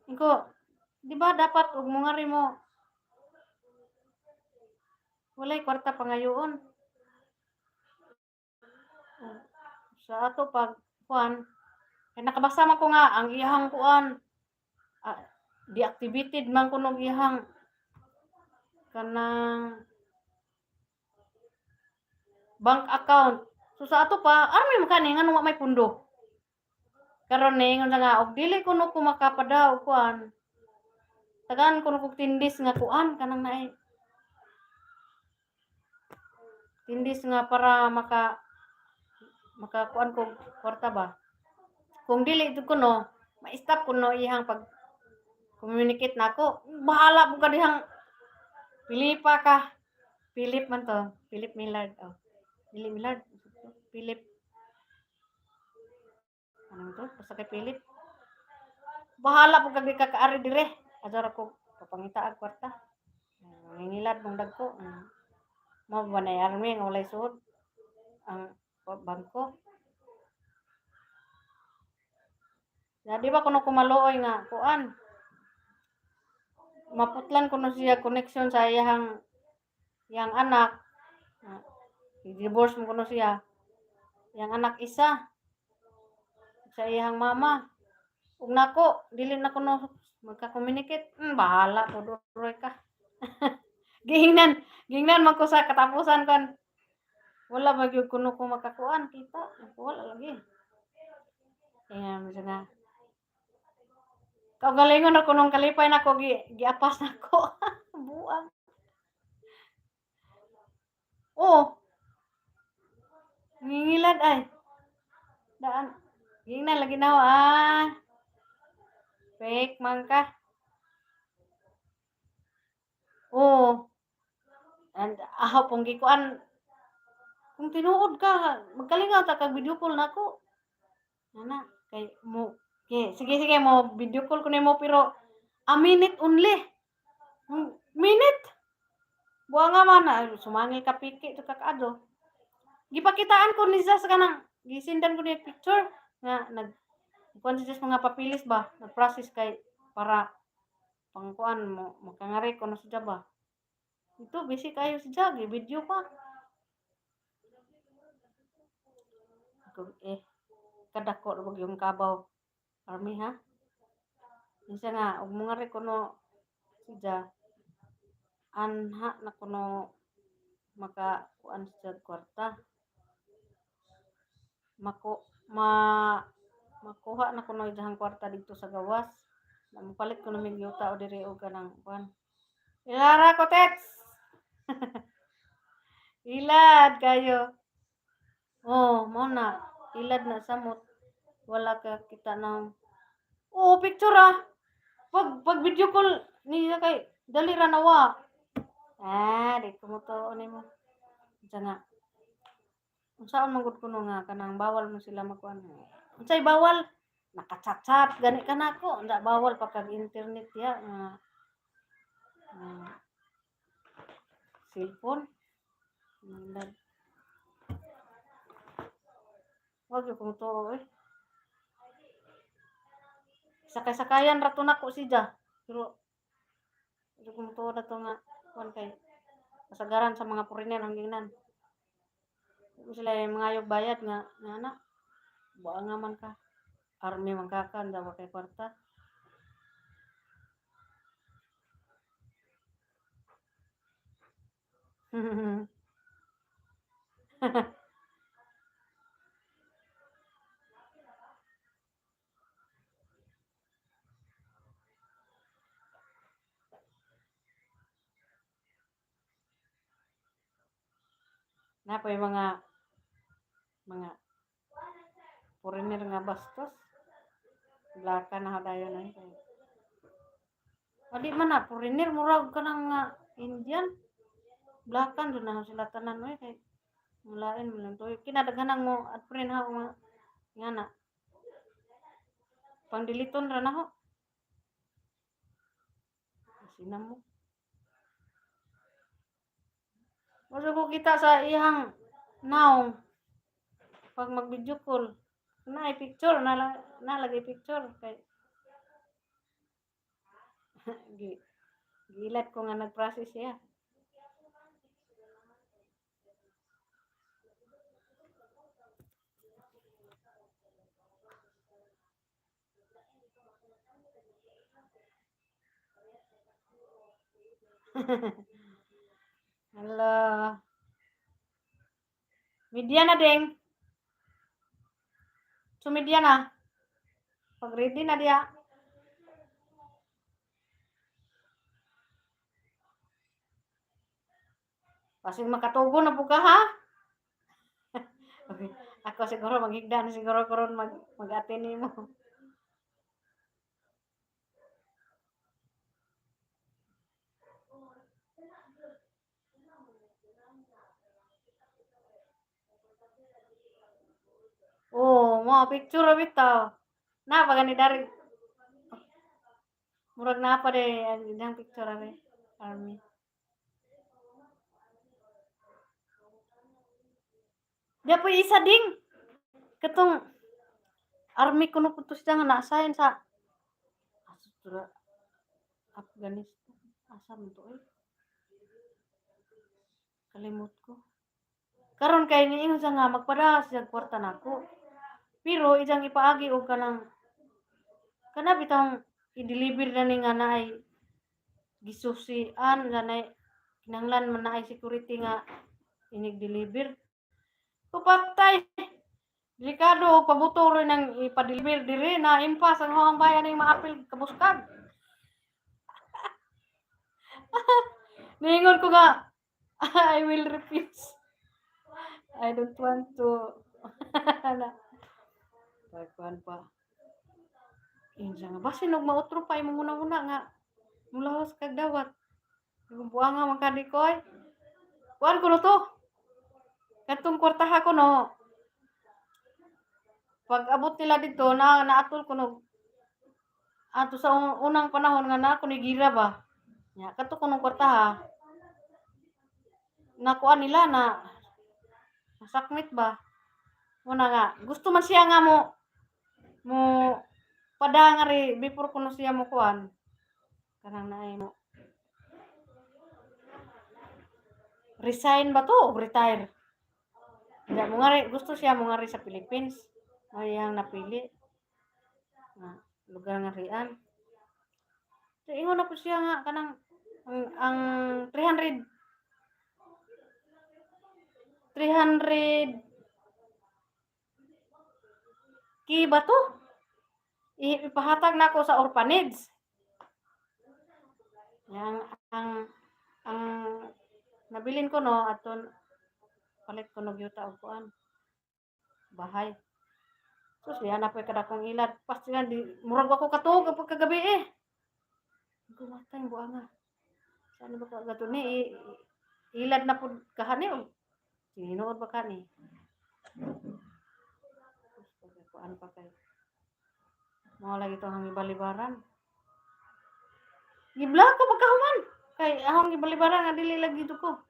Ingko, di ba dapat og mongari mo walay kwarta pangayoon. Sa ato pag kuan kay nakabasa man ko nga ang iyahang kuan, ah, deactivated man kuno iyahang kanang bank account. So sa ato pa, army man kani, nganong wa may pundo. Karon niingon siya nga og dili kuno ko makapada og kuan. Tagaan kuno kog 10 days nga kuan kanang naay 10 days nga para makakuan kog kwarta ba. Kung dili jud kuno, ma-stop kuno iyang pag communicate nako. Bahala pud ka dihang Pilipa ka. Philip man to, Philip Millard, oh. Dili Millard, Philip. Ano to? Basta kay Philip. Bahala pud kag di ka kaari dire. Adto ra ko papangita og kwarta. Mangingilad mong dagko. Mao ba nay army nga walay suod? Ang Bangko. Ya, di ba kuno kumaluoy nga kuan? Maputlan kuno siya connection sa iyang anak. Ah, i-divorce mo kuno siya. Iyang anak isa sa iyang mama. Ug nako, dili na kuno magka-communicate. Bahala ko duroy ka. Gihingnan, gihingnan man ko sa katapusan kan. Wala ba gyud kuno ko makakuan kita. Wala lagi. Kaya mo nga. Kaugalingon ako nung kalipay nako giapas nako. Buang. Oh. Ngingilad ay. Daan. Gihingnan lagi na ah. Fake man ka. Oh. And aho pong gikuan kung tinuod ka, magkalingaw ta kag video call nako. Ana, kay mo okay, sige sige mo video call ko nimo pero a minute only. Minute. Buang nga man ay, sumangil ka piki to ka kaado. Gipakitaan ko ni sa kanang gisindan ko niya picture nga nag kuan siya sa mga papilis ba, nag-process kay para pangkuan mo makangari ko na siya ba. Ito busy kayo si Jag, video pa. Kung eh kadako ra yung kabaw army ha. Minsan nga og mongari kuno siya anha na kuno maka kuan siya kwarta. Mako ma makuha na kuno iyang kwarta dito sa gawas. Na mopalit kuno mig yuta o diri og kanang kuan. Ilara ko tets. Ilad kayo. Oh, mao na. Ilad na samot. Wala ka kita ng. Oo, picture ah. Pag video call niya kay dali ra na wa. Ah, di ko mo to nimo. Unsa nga? Unsaon man gud kuno nga kanang bawal mo sila makuan. Unsay bawal? Naka-chat-chat gani ka nako. Unsa bawal pa kag internet ya nga nga cellphone. Mandan. Wag gyud ko tuo eh. Sakay-sakayan ra to nako siya. Pero di ko motuo na to nga kuan kay kasagaran sa mga puriner ang gingnan. Di sila yung mga ayog bayad nga nga ana. Buang nga man ka. Army man ka kan daw kay kwarta. Na po yung mga foreigner nga bastos. Blaka na dayon ay. Adi man na foreigner murag ka nang nga Indian. Blakan do na sila tanan oy kay mulain mo lang to. Kinadaghanan mo at friend ha mga nga na. Pangdiliton ra na ho. Sina mo. Masa ko kita sa iyang naong pag mag-video call. Na ay picture na nalagay picture kay gi gilat ko nga nag-process siya. Hello. Media na ding. Sumidya na. Pag ready na diya. Basig makatugo na po ka ha. Okay. Ako siguro maghigda na siguro karon mag-ate nimo. Oh, mo picture ra bitaw. Na pa gani dari. Murag na pa de ang ilang picture are. Army. Di po isa ding. Katong army kuno po to siya nga na-assign sa asa to na? Afghanistan. Asa man to eh? Kalimot ko. Karon kay niingon siya nga magpadala siya kwarta nako. Pero iyang ipaagi og kanang kana bitawng i-deliver na ni nga naay gisusian nga naay kinahanglan man naay security nga inig-deliver. Kupatay. Delikado og pabuto rin ang ipa-deliver diri na impas ang huwang bayan ning maapil kabuskag. Niingon ko nga, "I will refuse. I don't want to." Na. Pagkuan pa. Insa nga basin og mautro pa imong una-una nga mulawas kag dawat. Buanga man kani ko oy. Kuan ko no to. Katong kwartaha ko no. Pag abot nila dito na naatol ko no ato sa unang panahon nga naa ko ni gira ba. Nya kato ko nung kwartaha. Nakuan nila na nasakmit ba. Muna nga gusto man siya nga mo pada nga ri before kuno siya mo kuan. Kanang naay mo resign ba to o retire? Hindi mo nga ri, gusto siya mo nga ri sa Philippines. May iyang napili nga lugar nga rian. So, ingon na po siya nga kanang ang 300 300 ki ba to? Ipahatag na ako sa orphanage. Yang ang nabilin ko no aton palit ko nog yuta og kuan bahay. Sus, diha na po'y kadakong ilad. Pasti nga, di, murag ako katuog ang pagkagabi eh. Gumatay ang buanga. Saan ba ka gato ni? Ilad na po kahani o. Sinuod ba kani? Sus, pagkakuan pa kayo. Mga lagi itong hangibalibaran. Gibla ko pagkahuman. Kay ahong gibalibaran nga dili lagi dito ko.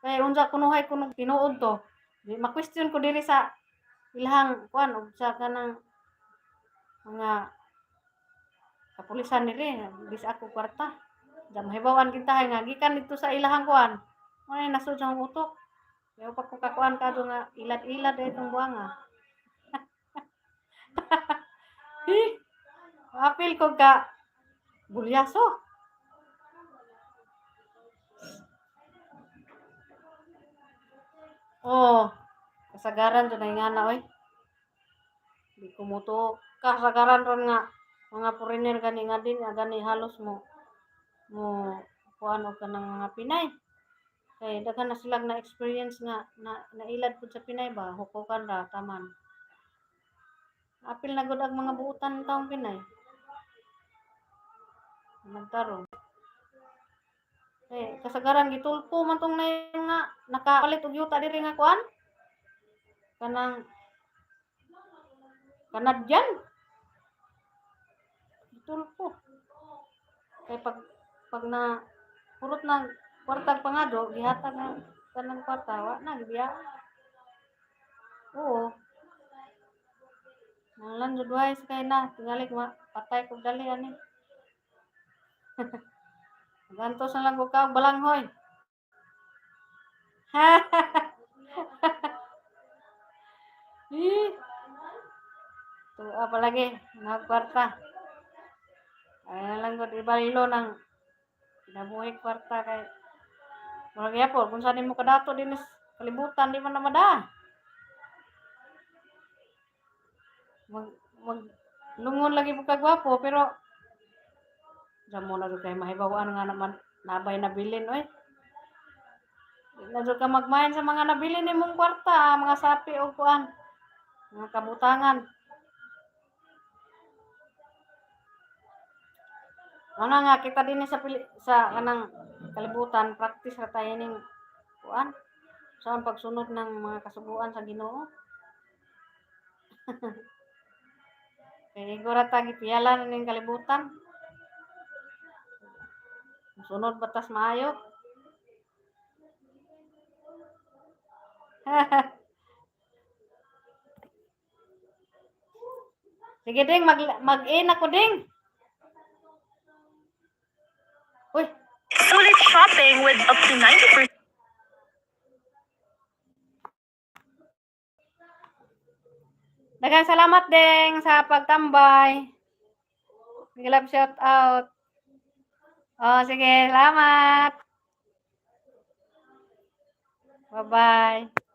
Kay unsa kunuhay kuno tinuod to. Di ma-question ko diri sa ilahang kuan og sa kanang mga kapulisan diri bis ako kwarta. Di mahibaw-an kita nga gikan dito sa ilahang kuan. Mo na nasud sa akong utok. Kaya pa ko kakuan kadto nga ilad-ilad ay itong buanga. Eh, apil ko ka bulyaso. Oh, kasagaran jud na nga oy. Di ko mo to kasagaran ron nga mga foreigner gani nga din nga gani halos mo kuan og kanang mga Pinay. Kay daghan na silang na experience nga na nailad pud sa Pinay ba, hukukan ra taman. Apil na gud ang mga buutan taong Pinay. Nagtarong. Eh, kasagaran gitulpo man tong nay nga nakapalit og yuta diri nga kuan. Kanang Canadian. Gitulpo. Kay pag na purot na kwartag pangado, gihatag na kanang kwarta, wa na gibiya. Oo. Nanglan jud wise kay na tingali ma patay kog dali ani. Gantos na lang ko ka og balanghoy. Eh. Tuwa palagi, nagkwarta. Ay na lang gud ibalilo ng kinabuhi kwarta kay murag gyapon kung saan nimo kadato dinhi sa kalibutan di man na mada. Mag lungon lagi mo kagwapo pero mo na jud kay mahibaw-an nga naman nabay nabilin oy. Di na jud ka magmain sa mga nabilin nimong kwarta, mga sapi o kuan, mga kabutangan. Ano nga kita dinhi sa pili, sa kanang kalibutan, practice ra tayo ning kuan sa ang pagsunod ng mga kasuguan sa Ginoo. Kay igo ra ta gipiyala ning kalibutan. Sunod batas maayo. Sige ding, mag-in ako ding. Uy, Sulit shopping with up to 90% Daghang salamat ding sa pagtambay. Big love shout out. Oh, sige, salamat. Bye-bye.